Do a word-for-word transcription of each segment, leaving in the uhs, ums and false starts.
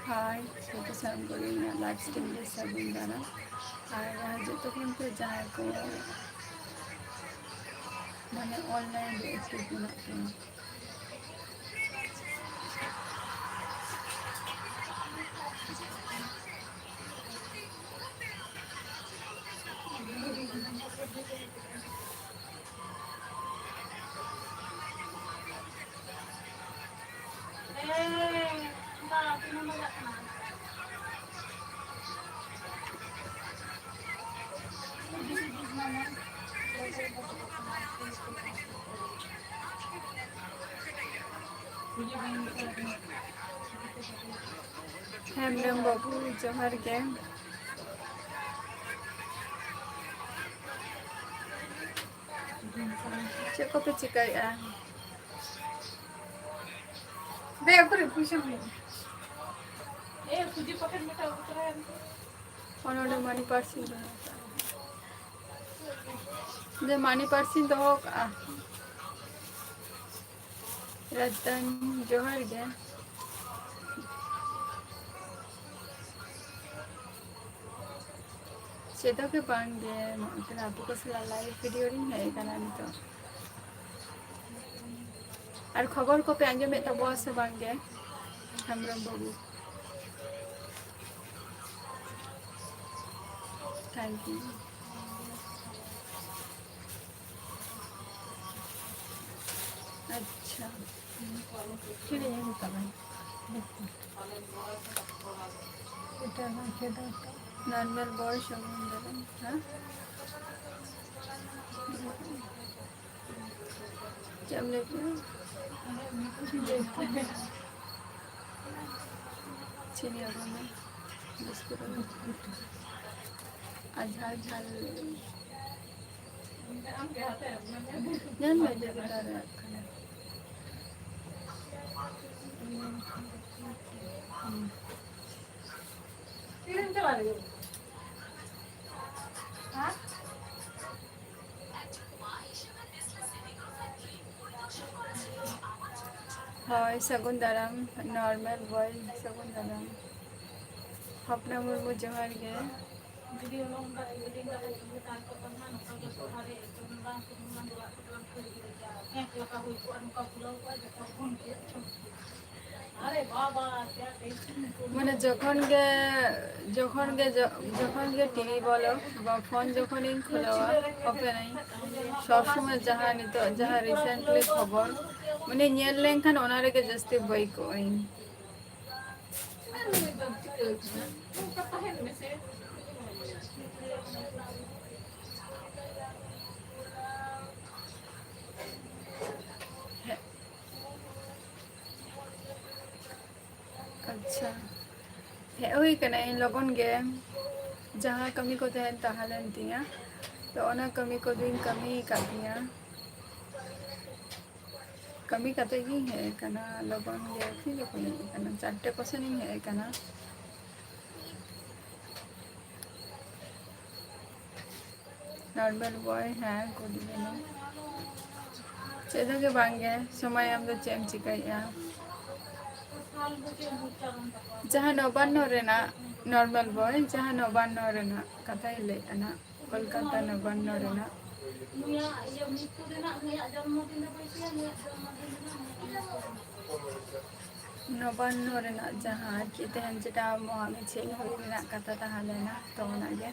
ᱦᱟᱭ, ᱡᱚᱛᱚ ᱥᱟᱱᱟᱢ ᱠᱚᱜᱮ ᱤᱧᱟᱹᱜ live stream ᱨᱮ ᱥᱟᱹᱜᱩᱱ ᱫᱟᱨᱟᱢ᱾ ᱟᱨ ᱡᱚᱛᱚ ᱠᱷᱚᱱ ᱛᱮ ᱡᱟᱦᱟᱸᱭ ᱠᱚ ᱢᱟᱱᱮ online ᱨᱮ active ᱢᱮᱱᱟᱜ ᱠᱚᱣᱟ, ᱦᱮᱢᱵᱨᱚᱢ ᱵᱟᱹᱵᱩ, ᱡᱚᱦᱟᱨ ᱜᱮ᱾ ᱪᱮᱫ ᱠᱚᱯᱮ ᱪᱤᱠᱟᱹᱭᱮᱫᱼᱟ? ᱫᱮ, ᱚᱠᱚᱨᱮ ᱯᱩᱭᱥᱟᱹᱢ ᱞᱟᱹᱭ? ᱮ, ᱯᱩᱡᱤ ᱯᱟᱠᱮᱴ ᱢᱤᱫᱴᱟᱝ ᱟᱹᱜᱩ ᱛᱚᱨᱟᱭᱟ᱾ ᱚᱱᱚᱰᱮ ᱢᱟᱱᱤ ᱯᱟᱨᱥ ᱤᱧ ᱫᱚᱦᱚ ᱠᱟᱜᱼᱟ᱾ ᱫᱮ, ᱢᱟᱱᱤ ᱯᱟᱨᱥ ᱤᱧ ᱫᱚᱦᱚ ᱠᱟᱜᱼᱟ᱾ ᱨᱚᱛᱚᱱ, ᱡᱚᱦᱟᱨ ᱜᱮ᱾ ᱪᱮᱫ ᱦᱚᱸ ᱜᱮ ᱵᱟᱝ ᱜᱮ, ᱱᱚᱜᱼᱚᱭ ᱛᱚᱨᱟ ᱟᱵᱚ ᱠᱚ ᱥᱟᱞᱟᱜ live video ᱨᱤᱧ ᱦᱮᱡ ᱟᱠᱟᱱᱟ ᱱᱤᱛᱚᱜ᱾ ᱟᱨ ᱠᱷᱚᱵᱚᱨ ᱠᱚᱯᱮ ᱟᱸᱡᱚᱢᱮᱫ ᱛᱟᱵᱚᱣᱟ ᱥᱮ ᱵᱟᱝ ᱜᱮ, ᱦᱮᱢᱵᱨᱚᱢ ᱵᱟᱹᱵᱩ? Thank you. ᱟᱪᱪᱷᱟ, ᱴᱷᱤᱠ ᱜᱮᱭᱟ, ᱢᱮᱛᱟᱢᱟᱹᱧ᱾ ᱮᱴᱟᱜᱟᱜ ᱠᱷᱮᱫᱟ ᱛᱚ᱾ Normal voice ᱚᱸᱰᱮ ᱫᱚ, ᱦᱮᱸ? ᱪᱮᱫ ᱮᱢ ᱞᱟᱹᱭ ᱠᱮᱫᱟ? ᱪᱤᱱᱤ ᱟᱹᱜᱩᱭ ᱢᱮ, ᱵᱤᱥᱠᱩᱴ ᱟᱹᱜᱩᱭ ᱢᱮ᱾ ᱟᱨ ᱡᱷᱟᱞ ᱡᱷᱟᱞ ᱧᱮᱞ ᱢᱮ, ᱡᱮ ᱵᱮᱴᱟ ᱨᱮᱭᱟᱜ ᱠᱟᱱᱟ᱾ ᱦᱩᱸ᱾ ᱦᱳᱭ, ᱥᱟᱹᱜᱩᱱ ᱫᱟᱨᱟᱢ, ᱱᱚᱨᱢᱟᱞ ᱵᱚᱭ, ᱥᱟᱹᱜᱩᱱ ᱫᱟᱨᱟᱢ᱾ ᱦᱚᱯᱱᱟ ᱢᱩᱨᱢᱩ, ᱡᱚᱦᱟᱨ ᱜᱮ᱾ ᱢᱟᱱᱮ ᱡᱚᱠᱷᱚᱱ ᱜᱮ, ᱡᱚᱠᱷᱚᱱ ᱜᱮ, ᱡᱚ-, ᱡᱚᱠᱷᱚᱱ ᱜᱮ ᱴᱤᱵᱷᱤ ᱵᱚᱞᱚ ᱵᱟ ᱯᱷᱳᱱ ᱡᱚᱠᱷᱚᱱᱤᱧ ᱠᱷᱩᱞᱟᱹᱣᱟ, ᱚᱯᱮᱱᱟᱹᱧ, ᱥᱚᱵ ᱥᱚᱢᱚᱭ ᱡᱟᱦᱟᱸ ᱱᱤᱛᱚᱜ ᱡᱟᱦᱟᱸ recently ᱠᱷᱚᱵᱚᱨ, ᱢᱟᱱᱮ ᱧᱮᱞ ᱞᱮᱱᱠᱷᱟᱱ ᱚᱱᱟ ᱨᱮᱜᱮ ᱡᱟᱹᱥᱛᱤ ᱵᱟᱹᱭ ᱠᱚᱜ ᱟᱹᱧ᱾ ᱟᱪᱪᱷᱟ, ᱦᱮᱡ ᱦᱩᱭ ᱠᱟᱱᱟ ᱤᱧ ᱞᱚᱜᱚᱱ ᱜᱮ, ᱡᱟᱦᱟᱸ ᱠᱟᱹᱢᱤ ᱠᱚ ᱛᱟᱦᱮᱸ, ᱛᱟᱦᱮᱸ ᱞᱮᱱ ᱛᱤᱧᱟᱹ, ᱛᱚ ᱚᱱᱟ ᱠᱟᱹᱢᱤ ᱠᱚᱫᱚᱧ ᱠᱟᱹᱢᱤ ᱟᱠᱟᱫ ᱛᱤᱧᱟᱹ᱾ ᱠᱟᱹᱢᱤ ᱠᱟᱛᱮ ᱜᱤᱧ ᱦᱮᱡ ᱟᱠᱟᱱᱟ ᱞᱚᱜᱚᱱ ᱜᱮ᱾ ᱛᱤ ᱨᱮᱠᱚ ᱦᱮᱡ ᱟᱠᱟᱱᱟ? ᱪᱟᱨᱴᱮ ᱠᱚᱥᱮᱱ ᱤᱧ ᱦᱮᱡ ᱟᱠᱟᱱᱟ᱾ ᱱᱚᱨᱢᱟᱞ ᱵᱚᱭ, ᱦᱮᱸ, ᱠᱩᱞᱤ ᱢᱮ᱾ ᱪᱮᱫ ᱦᱚᱸ ᱜᱮ ᱵᱟᱝ ᱜᱮ, ᱥᱚᱢᱚᱭ ᱟᱢ ᱫᱚ ᱪᱮᱫ ᱮᱢ ᱪᱤᱠᱟᱹᱭᱮᱫᱼᱟ? ᱡᱟᱦᱟᱸ ᱱᱚᱵᱟᱱᱱᱚ ᱨᱮᱱᱟᱜ, ᱱᱚᱨᱢᱟᱞ ᱵᱚᱭ, ᱡᱟᱦᱟᱸ ᱱᱚᱵᱟᱱᱱᱚ ᱨᱮᱱᱟᱜ ᱠᱟᱛᱷᱟᱭ ᱞᱟᱹᱭᱮᱫ ᱠᱟᱱᱟ, ᱠᱳᱞᱠᱟᱛᱟ ᱱᱚᱵᱟᱱᱱᱚ ᱨᱮᱱᱟᱜ᱾ ᱱᱚᱵᱟᱱᱱᱚ ᱨᱮᱱᱟᱜ ᱡᱟᱦᱟᱸ ᱟᱨᱠᱤ ᱛᱮᱦᱮᱧ ᱡᱮᱴᱟ ᱢᱚᱦᱟ ᱢᱤᱪᱷᱤᱞ ᱦᱩᱭ ᱨᱮᱱᱟᱜ ᱠᱟᱛᱷᱟ ᱛᱟᱦᱮᱸ ᱞᱮᱱᱟ, ᱛᱚ ᱚᱱᱟᱜᱮ᱾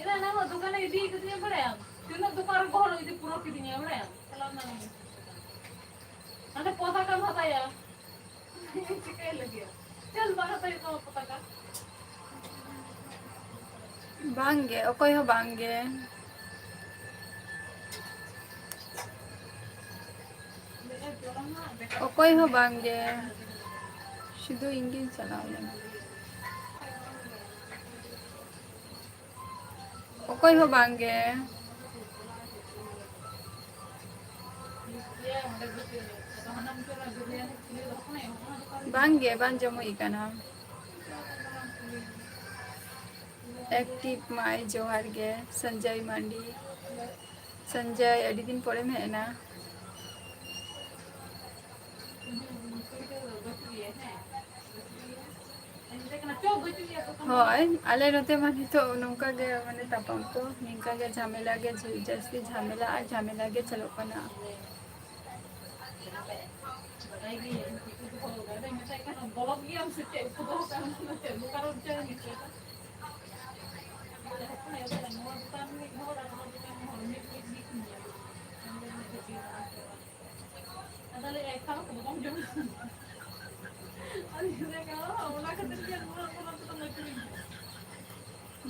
ᱮᱱᱟ ᱮᱱᱟᱝᱚᱜ ᱫᱚᱠᱟᱱᱮ ᱤᱫᱤ ᱠᱟᱫᱤᱧᱟ, ᱵᱟᱲᱟᱭᱟᱢ? ᱛᱤᱱᱟᱹᱜ ᱫᱚᱠᱟᱱ ᱨᱮ ᱜᱚᱦᱚᱲ ᱤᱫᱤ ᱯᱩᱨᱟᱹᱣ ᱠᱤᱫᱤᱧᱟ, ᱵᱟᱲᱟᱭᱟᱢ? ᱪᱟᱞᱟᱣ ᱮᱱᱟᱝ᱾ ᱦᱟᱸᱰᱮ ᱯᱚᱛᱟᱠᱟᱢ ᱦᱟᱛᱟᱭᱟ᱾ ᱪᱤᱠᱟᱹᱭ ᱞᱟᱹᱜᱤᱫ? ᱪᱚᱞ, ᱵᱟᱝ ᱦᱟᱛᱟᱭ ᱛᱟᱢᱟ ᱯᱚᱛᱟᱠᱟ᱾ ᱵᱟᱝ ᱜᱮ, ᱚᱠᱚᱭ ᱦᱚᱸ ᱵᱟᱝ ᱜᱮ᱾ ᱚᱠᱚᱭ ᱦᱚᱸ ᱵᱟᱝ ᱜᱮ᱾ ᱥᱩᱫᱷᱩ ᱤᱧ ᱜᱤᱧ ᱪᱟᱞᱟᱣ ᱞᱮᱱᱟ᱾ ᱚᱠᱚᱭ ᱦᱚᱸ ᱵᱟᱝ ᱜᱮ᱾ ᱵᱟᱝ ᱜᱮ, ᱵᱟᱝ ᱡᱚᱢ ᱦᱩᱭ ᱠᱟᱱᱟ᱾ Active ᱢᱟᱭ, ᱡᱚᱦᱟᱨ ᱜᱮ, ᱥᱚᱧᱡᱚᱭ ᱢᱟᱱᱰᱤ᱾ ᱥᱚᱧᱡᱚᱭ, ᱟᱹᱰᱤ ᱫᱤᱱ ᱯᱚᱨᱮᱢ ᱦᱮᱡ ᱮᱱᱟ᱾ ᱦᱳᱭ, ᱟᱞᱮ ᱱᱚᱛᱮ ᱢᱟ ᱱᱤᱛᱚᱜ ᱱᱚᱝᱠᱟ ᱜᱮ, ᱢᱟᱱᱮ, ᱛᱟᱯᱟᱢ ᱠᱚ ᱱᱤᱝᱠᱟ ᱜᱮ, ᱡᱷᱟᱢᱮᱞᱟ ᱜᱮ, ᱡᱟᱹᱥᱛᱤ ᱡᱷᱟᱢᱮᱞᱟ ᱟᱨ ᱡᱷᱟᱢᱮᱞᱟ ᱜᱮ ᱪᱟᱞᱩᱜ ᱠᱟᱱᱟ᱾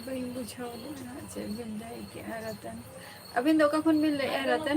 ᱵᱟᱹᱧ ᱵᱩᱡᱷᱟᱹᱣ ᱞᱮᱫᱟ ᱪᱮᱫ ᱵᱤᱱ ᱞᱟᱹᱭ ᱠᱮᱜᱼᱟ, ᱨᱚᱛᱚᱱ᱾ ᱟᱹᱵᱤᱱ ᱫᱚ ᱚᱠᱟ ᱠᱷᱚᱱ ᱵᱤᱱ ᱞᱟᱹᱭᱮᱜᱼᱟ, ᱨᱚᱛᱚᱱ?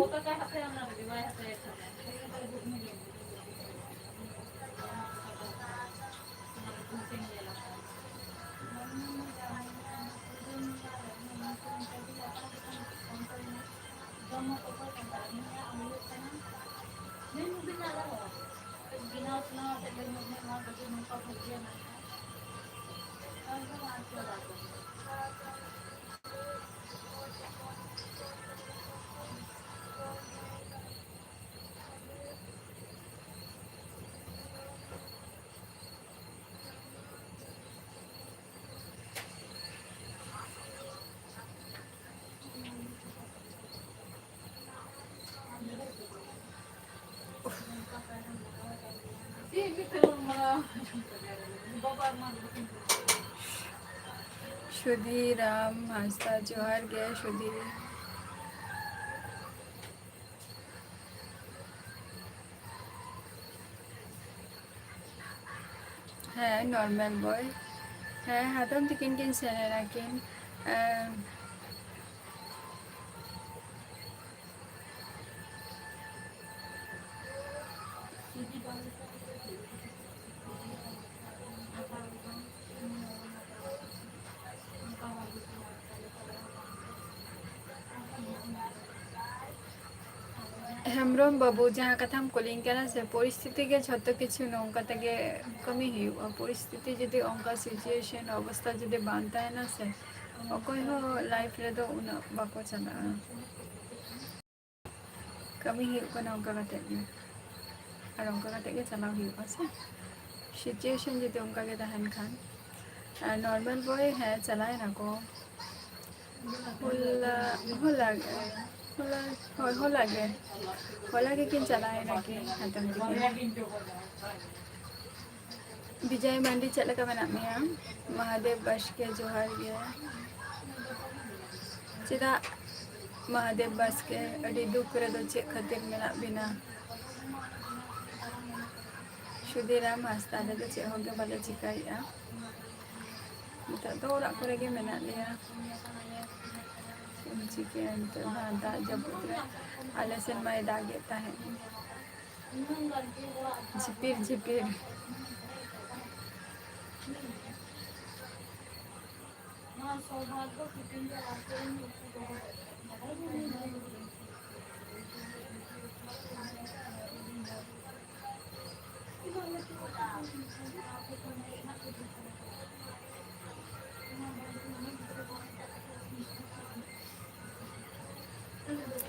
ᱥᱩᱫᱷᱤᱨᱟᱢ ᱦᱟᱸᱥᱫᱟ, ᱡᱚᱦᱟᱨ ᱜᱮ ᱥᱩᱫᱷᱤᱨ᱾ ᱦᱮᱸ, ᱱᱚᱨᱢᱟᱞ ᱵᱚᱭ᱾ ᱦᱮᱸ, ᱦᱟᱛᱚᱢ ᱛᱤᱠᱤᱱ ᱠᱤᱱ ᱥᱮᱱ ᱞᱮᱱᱟ ᱠᱤᱱ᱾ ᱮᱸ, ᱦᱮᱢᱵᱨᱚᱢ ᱵᱟᱹᱵᱩ, ᱡᱟᱦᱟᱸ ᱠᱟᱛᱷᱟᱢ ᱠᱩᱞᱤᱧ ᱠᱟᱱᱟ ᱥᱮ, ᱯᱚᱨᱤᱥᱛᱷᱤᱛᱤ ᱜᱮ ᱡᱷᱚᱛᱚ ᱠᱤᱪᱷᱩ, ᱱᱚᱝᱠᱟ ᱛᱮᱜᱮ ᱠᱟᱹᱢᱤ ᱦᱩᱭᱩᱜᱼᱟ᱾ ᱯᱚᱨᱤᱥᱛᱷᱤᱛᱤ ᱡᱩᱫᱤ ᱚᱱᱠᱟ situation ᱚᱵᱚᱥᱛᱷᱟ ᱡᱩᱫᱤ ᱵᱟᱝ ᱛᱟᱦᱮᱱᱟ ᱥᱮ, ᱚᱠᱚᱭ ᱦᱚᱸ life ᱨᱮᱫᱚ ᱩᱱᱟᱹᱜ ᱵᱟᱠᱚ ᱪᱟᱞᱟᱜᱼᱟ᱾ ᱠᱟᱹᱢᱤ ᱦᱩᱭᱩᱜ ᱠᱟᱱᱟ ᱚᱱᱠᱟ ᱠᱟᱛᱮ ᱜᱮ, ᱟᱨ ᱚᱱᱠᱟ ᱠᱟᱛᱮ ᱜᱮ ᱪᱟᱞᱟᱣ ᱦᱩᱭᱩᱜᱼᱟ ᱥᱮ᱾ situation ᱡᱩᱫᱤ ᱚᱱᱠᱟ ᱜᱮ ᱛᱟᱦᱮᱱ ᱠᱷᱟᱱ, ᱟᱨ normal boy, ᱦᱮᱸ, ᱪᱟᱞᱟᱣ ᱮᱱᱟ ᱠᱚ᱾ ᱦᱚᱞᱟ, ᱦᱚᱞᱟ ᱜᱮ, ᱦᱚᱞᱟ, ᱦᱳᱭ, ᱦᱚᱞᱟ ᱜᱮ, ᱦᱚᱞᱟ ᱜᱮᱠᱤᱱ ᱪᱟᱞᱟᱣ ᱮᱱᱟ ᱠᱤᱱ ᱦᱟᱛᱚᱢ ᱛᱟᱹᱠᱤᱱ᱾ ᱵᱤᱡᱚᱭ ᱢᱟᱱᱰᱤ, ᱪᱮᱫ ᱞᱮᱠᱟ ᱢᱮᱱᱟᱜ ᱢᱮᱭᱟ? ᱢᱚᱦᱟᱫᱮᱵ ᱵᱟᱥᱠᱮ, ᱡᱚᱦᱟᱨ ᱜᱮ᱾ ᱪᱮᱫᱟᱜ ᱢᱚᱦᱟᱫᱮᱵ ᱵᱟᱥᱠᱮ, ᱟᱹᱰᱤ ᱫᱩᱠ ᱨᱮᱫᱚ ᱪᱮᱫ ᱠᱷᱟᱹᱛᱤᱨ ᱢᱮᱱᱟᱜ ᱵᱤᱱᱟ? ᱥᱩᱫᱷᱤᱨᱟᱢ ᱦᱟᱸᱥᱫᱟ, ᱟᱞᱮ ᱫᱚ ᱪᱮᱫ ᱦᱚᱸ ᱜᱮ ᱵᱟᱞᱮ ᱪᱤᱠᱟᱹᱭᱮᱫᱼᱟ᱾ ᱱᱤᱛᱚᱜ ᱫᱚ ᱚᱲᱟᱜ ᱠᱚᱨᱮ ᱜᱮ ᱢᱮᱱᱟᱜ ᱞᱮᱭᱟ᱾ ᱪᱮᱫ ᱮᱢ ᱪᱤᱠᱟᱹᱭᱟ ᱱᱤᱛᱚᱜ ᱫᱚ ᱫᱟᱜ ᱡᱟᱹᱯᱩᱫ ᱨᱮ? ᱟᱞᱮ ᱥᱮᱱ ᱢᱟᱭ ᱫᱟᱜᱮᱫ ᱛᱟᱦᱮᱸᱫ, ᱡᱷᱤᱯᱤᱨ ᱡᱷᱤᱯᱤᱨ᱾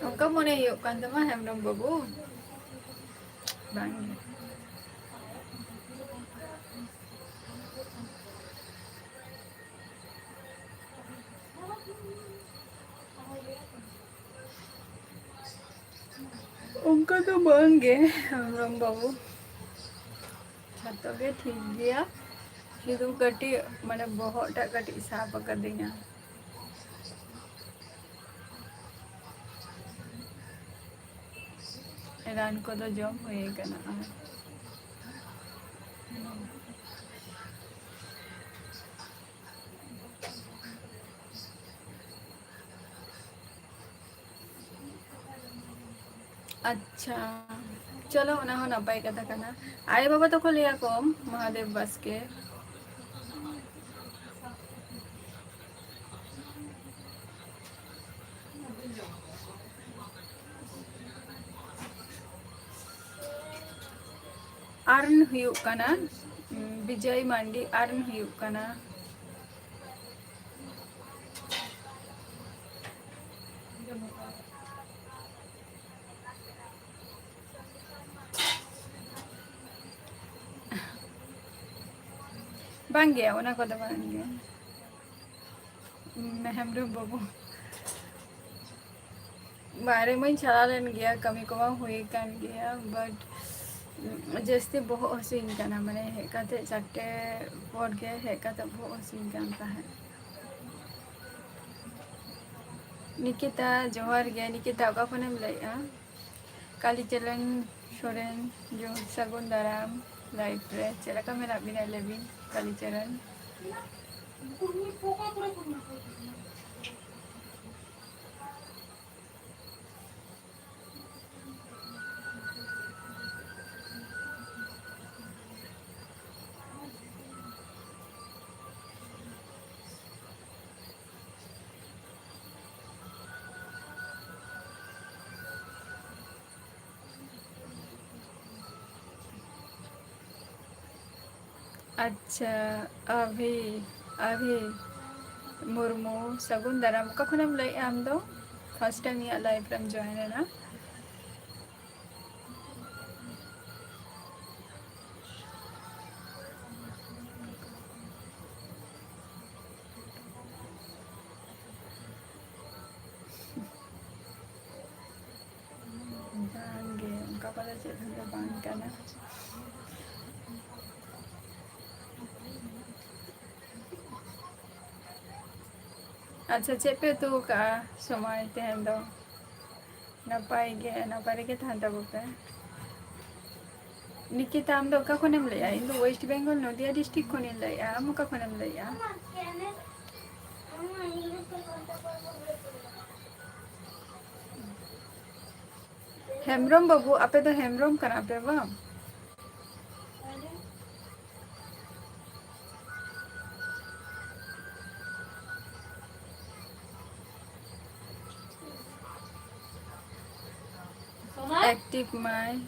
ᱚᱱᱠᱟ ᱢᱚᱱᱮ ᱦᱩᱭᱩᱜ ᱠᱟᱱ ᱛᱟᱢᱟ, ᱦᱮᱢᱵᱨᱚᱢ ᱵᱟᱹᱵᱩ? ᱵᱟᱝ ᱜᱮ᱾ ᱚᱱᱠᱟ ᱫᱚ ᱵᱟᱝ ᱜᱮ, ᱦᱮᱢᱵᱨᱚᱢ ᱵᱟᱹᱵᱩ᱾ ᱡᱷᱚᱛᱚ ᱜᱮ ᱴᱷᱤᱠ ᱜᱮᱭᱟ, ᱥᱩᱫᱷᱩ ᱠᱟᱹᱴᱤᱡ, ᱢᱟᱱᱮ, ᱵᱚᱦᱚᱜ ᱴᱟᱜ ᱠᱟᱹᱴᱤᱡ ᱥᱟᱵ ᱟᱠᱟᱫᱤᱧᱟ᱾ ᱨᱟᱱ ᱠᱚᱫᱚ ᱡᱚᱢ ᱦᱩᱭ ᱟᱠᱟᱱᱟ᱾ ᱟᱨ ᱟᱪᱪᱷᱟ, ᱪᱚᱞᱚ, ᱚᱱᱟ ᱦᱚᱸ ᱱᱟᱯᱟᱭ ᱠᱟᱛᱷᱟ ᱠᱟᱱᱟ᱾ ᱟᱭᱳ ᱵᱟᱵᱟ ᱛᱟᱠᱚ ᱞᱟᱹᱭᱟ ᱠᱚ ᱢᱚᱦᱟᱫᱮᱵ ᱵᱟᱥᱠᱮ᱾ ᱟᱨᱱ ᱦᱩᱭᱩᱜ ᱠᱟᱱᱟ, ᱩᱢ, ᱵᱤᱡᱚᱭ ᱢᱟᱱᱰᱤ ᱟᱨᱱ ᱦᱩᱭᱩᱜ ᱠᱟᱱᱟ᱾ ᱵᱟᱝ ᱜᱮ, ᱚᱱᱟ ᱠᱚᱫᱚ ᱵᱟᱝ ᱜᱮ᱾ ᱩᱢ, ᱦᱮᱢᱵᱨᱚᱢ ᱵᱟᱹᱵᱩ᱾ ᱵᱟᱦᱨᱮ ᱢᱟᱧ ᱪᱟᱞᱟᱣ ᱞᱮᱱ ᱜᱮᱭᱟ, ᱠᱟᱹᱢᱤ ᱠᱚᱢᱟ ᱦᱩᱭ ᱠᱟᱱ ᱜᱮᱭᱟ, but ᱡᱟᱹᱥᱛᱤ ᱵᱚᱦᱚᱜ ᱦᱟᱹᱥᱩᱧ ᱠᱟᱱᱟ, ᱢᱟᱱᱮ ᱦᱮᱡ ᱠᱟᱛᱮ ᱪᱟᱨᱴᱮ ᱯᱚᱨ ᱜᱮ ᱦᱮᱡ ᱠᱟᱛᱮ ᱵᱚᱦᱚᱜ ᱦᱟᱹᱥᱩᱧ ᱠᱟᱱ ᱛᱟᱦᱮᱸᱫ᱾ ᱱᱤᱠᱤᱛᱟ, ᱡᱚᱦᱟᱨ ᱜᱮ᱾ ᱱᱤᱠᱤᱛᱟ, ᱚᱠᱟ ᱠᱷᱚᱱᱮᱢ ᱞᱟᱹᱭᱮᱜᱼᱟ? ᱠᱟᱞᱤᱪᱚᱨᱚᱱ ᱥᱚᱨᱮᱱ, ᱡᱚ-, ᱥᱟᱹᱜᱩᱱ ᱫᱟᱨᱟᱢ ᱞᱟᱭᱤᱵᱷ ᱨᱮ᱾ ᱪᱮᱫ ᱞᱮᱠᱟ ᱢᱮᱱᱟᱜ ᱵᱤᱱᱟ ᱞᱟᱹᱭ ᱵᱤᱱ, ᱠᱟᱞᱤᱪᱚᱨᱚᱱ? ᱟᱪᱪᱷᱟ, ᱟᱵᱷᱤ, ᱟᱵᱷᱤ ᱢᱩᱨᱢᱩ, ᱥᱟᱹᱜᱩᱱ ᱫᱟᱨᱟᱢ᱾ ᱚᱠᱟ ᱠᱷᱚᱱᱮᱢ ᱞᱟᱹᱭᱮᱜᱼᱟ ᱟᱢ ᱫᱚ? First time ᱤᱧᱟᱹᱜ live ᱨᱮᱢ join ᱮᱱᱟ᱾ ᱵᱟᱝ ᱜᱮ, ᱚᱱᱠᱟ ᱠᱚᱫᱚ ᱪᱮᱫ ᱦᱚᱸ ᱵᱟᱝ ᱠᱟᱱᱟ᱾ ᱟᱪᱪᱷᱟ, ᱪᱮᱫ ᱯᱮ ᱩᱛᱩ ᱟᱠᱟᱜᱼᱟ ᱥᱚᱢᱚᱭ ᱛᱮᱦᱮᱧ ᱫᱚ? ᱱᱟᱯᱟᱭ ᱜᱮ, ᱱᱟᱯᱟᱭ ᱨᱮᱜᱮ ᱛᱟᱦᱮᱱ ᱛᱟᱵᱚ ᱯᱮ᱾ ᱱᱤᱠᱤᱛᱟ, ᱟᱢ ᱫᱚ ᱚᱠᱟ ᱠᱷᱚᱱᱮᱢ ᱞᱟᱹᱭᱮᱜᱼᱟ? ᱤᱧ ᱫᱚ West Bengal, ᱱᱚᱫᱤᱭᱟ district ᱠᱷᱚᱱᱤᱧ ᱞᱟᱹᱭᱮᱜᱼᱟ᱾ ᱟᱢ ᱚᱠᱟ ᱠᱷᱚᱱᱮᱢ ᱞᱟᱹᱭᱮᱜᱼᱟ? ᱦᱮᱢᱵᱨᱚᱢ ᱵᱟᱹᱵᱩ, ᱟᱯᱮ ᱫᱚ ᱦᱮᱢᱵᱨᱚᱢ ᱠᱟᱱᱟ ᱯᱮ ᱵᱟᱝ? Active ᱢᱟᱭ᱾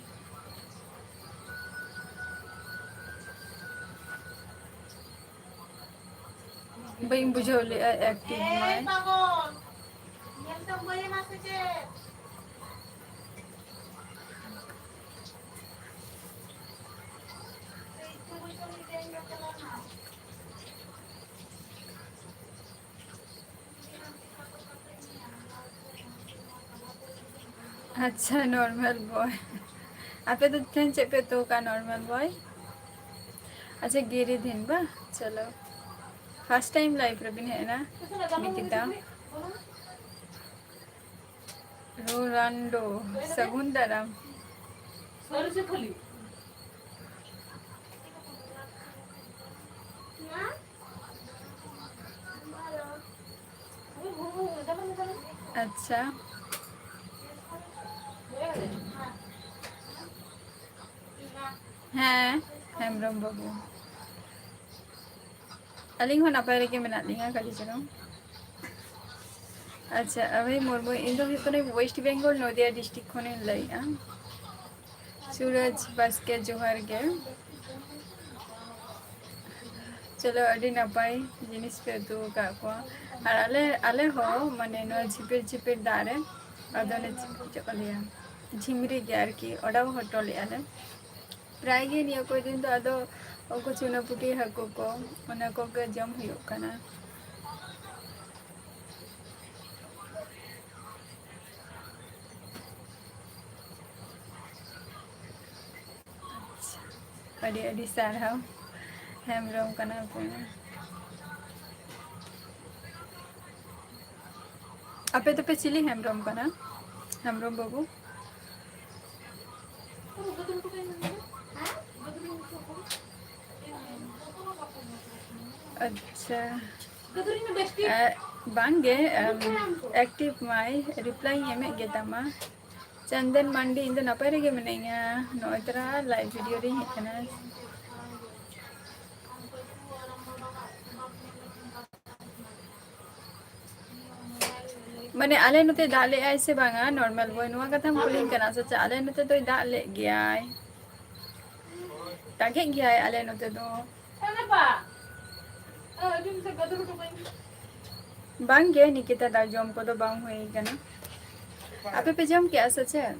ᱵᱟᱹᱧ ᱵᱩᱡᱷᱟᱹᱣ ᱞᱮᱫᱼᱟ ᱮᱠᱴᱤᱝ ᱢᱟᱭ᱾ ᱟᱪᱪᱷᱟ, ᱱᱚᱨᱢᱟᱞ ᱵᱚᱭ᱾ ᱟᱯᱮ ᱫᱚ ᱛᱮᱦᱮᱧ ᱪᱮᱫ ᱯᱮ ᱩᱛᱩ ᱟᱠᱟᱫᱼᱟ, ᱱᱚᱨᱢᱟᱞ ᱵᱚᱭ? ᱟᱪᱪᱷᱟ, ᱜᱤᱨᱤᱫᱷᱤᱱ ᱵᱟ? ᱪᱚᱞᱚ, ᱯᱷᱟᱥᱴ ᱴᱟᱭᱤᱢ ᱞᱟᱭᱤᱯᱷ ᱨᱮᱵᱤᱱ ᱦᱮᱡ ᱮᱱᱟ ᱱᱤᱠᱤᱛᱟ? ᱨᱳᱱᱟᱞᱰᱳ, ᱥᱟᱹᱜᱩᱱ ᱫᱟᱨᱟᱢ᱾ ᱟᱪᱪᱷᱟ᱾ ᱦᱮᱸ, ᱦᱮᱢᱵᱨᱚᱢ ᱵᱟᱹᱵᱩ᱾ ᱟᱹᱞᱤᱧ ᱦᱚᱸ ᱱᱟᱯᱟᱭ ᱨᱮᱜᱮ ᱢᱮᱱᱟᱜ ᱞᱤᱧᱟ, ᱠᱟᱹᱴᱤᱡ ᱪᱩᱞᱩᱝ᱾ ᱟᱪᱪᱷᱟ, ᱟᱵᱷᱟᱭ ᱢᱩᱨᱢᱩ, ᱤᱧ ᱫᱚ ᱦᱩᱭᱩᱜ ᱠᱟᱹᱱᱟᱹᱧ ᱳᱭᱮᱥᱴ ᱵᱮᱝᱜᱚᱞ, ᱱᱚᱫᱤᱭᱟ ᱰᱤᱥᱴᱨᱤᱠᱴ ᱠᱷᱚᱱᱤᱧ ᱞᱟᱹᱭᱮᱫᱼᱟ᱾ ᱥᱩᱨᱚᱡᱽ ᱵᱟᱥᱠᱮ, ᱡᱚᱦᱟᱨ ᱜᱮ᱾ ᱪᱚᱞᱚ, ᱟᱹᱰᱤ ᱱᱟᱯᱟᱭ ᱡᱤᱱᱤᱥ ᱯᱮ ᱩᱛᱩ ᱟᱠᱟᱫ ᱠᱚᱣᱟ᱾ ᱟᱨ ᱟᱞᱮ, ᱟᱞᱮ ᱦᱚᱸ ᱢᱟᱱᱮ ᱱᱚᱣᱟ ᱡᱷᱤᱯᱤᱨ ᱡᱷᱤᱯᱤᱨ ᱫᱟᱜ ᱨᱮ ᱟᱫᱚ ᱞᱮ ᱪᱮᱫ ᱠᱚ ᱞᱟᱹᱭᱟ, ᱡᱷᱤᱢᱨᱤ ᱜᱮ ᱟᱨᱠᱤ, ᱚᱰᱟᱣ ᱦᱚᱴᱚ ᱞᱮᱫᱼᱟ ᱞᱮ᱾ ᱯᱨᱟᱭ ᱜᱮ ᱱᱤᱭᱟᱹ ᱠᱚ ᱫᱤᱱ ᱫᱚ ᱟᱫᱚ ᱩᱱᱠᱩ ᱪᱩᱱᱟᱹ ᱯᱩᱴᱤ ᱦᱟᱹᱠᱩ ᱠᱚ, ᱚᱱᱟ ᱠᱚᱜᱮ ᱡᱚᱢ ᱦᱩᱭᱩᱜ ᱠᱟᱱᱟ᱾ ᱟᱹᱰᱤ ᱟᱹᱰᱤ ᱥᱟᱨᱦᱟᱣ᱾ ᱦᱮᱢᱵᱨᱚᱢ ᱠᱟᱱᱟ ᱯᱮ᱾ ᱟᱯᱮ ᱫᱚᱯᱮ ᱪᱤᱞᱤ ᱦᱮᱢᱵᱨᱚᱢ ᱠᱟᱱᱟ? ᱦᱮᱢᱵᱨᱚᱢ ᱵᱟᱹᱵᱩ? ᱟᱪᱪᱷᱟ᱾ ᱮ, ᱵᱟᱝᱜᱮ, ᱮᱢ, ᱮᱠᱴᱤᱵᱷ ᱢᱟᱭ, ᱨᱤᱯᱞᱟᱭᱤᱧ ᱮᱢᱮᱫ ᱜᱮ ᱛᱟᱢᱟ᱾ ᱪᱟᱱᱫᱮᱱ ᱢᱟᱱᱰᱤ, ᱤᱧ ᱫᱚ ᱱᱟᱯᱟᱭ ᱨᱮᱜᱮ ᱢᱤᱱᱟᱹᱧᱟ, ᱱᱚᱜᱼᱚᱭ ᱛᱚᱨᱟ ᱞᱟᱭᱤᱵᱷ ᱵᱷᱤᱰᱤᱭᱳ ᱨᱤᱧ ᱦᱮᱡ ᱟᱠᱟᱱᱟ᱾ ᱢᱟᱱᱮ, ᱟᱞᱮ ᱱᱚᱛᱮ ᱫᱟᱜ ᱞᱮᱜᱼᱟᱭ ᱥᱮ ᱵᱟᱝᱟ? ᱱᱚᱨᱢᱟᱞ ᱵᱚᱭ, ᱱᱚᱣᱟ ᱠᱟᱛᱷᱟᱢ ᱠᱩᱞᱤᱧ ᱠᱟᱱᱟ ᱥᱮ ᱪᱮᱫ? ᱟᱞᱮ ᱱᱚᱛᱮ ᱫᱚᱭ ᱫᱟᱜ ᱞᱮᱜ ᱜᱮᱭᱟᱭ, ᱫᱟᱜᱮᱜ ᱜᱮᱭᱟᱭ ᱟᱞᱮ ᱱᱚᱛᱮ ᱫᱚ᱾ ᱵᱟᱝ ᱜᱮ, ᱱᱤᱠᱤᱛᱟ ᱫᱟ, ᱡᱚᱢ ᱠᱚᱫᱚ ᱵᱟᱝ ᱦᱩᱭ ᱠᱟᱱᱟ᱾ ᱟᱯᱮ ᱯᱮ ᱡᱚᱢ ᱠᱮᱜᱼᱟ ᱥᱮ ᱪᱮᱫ?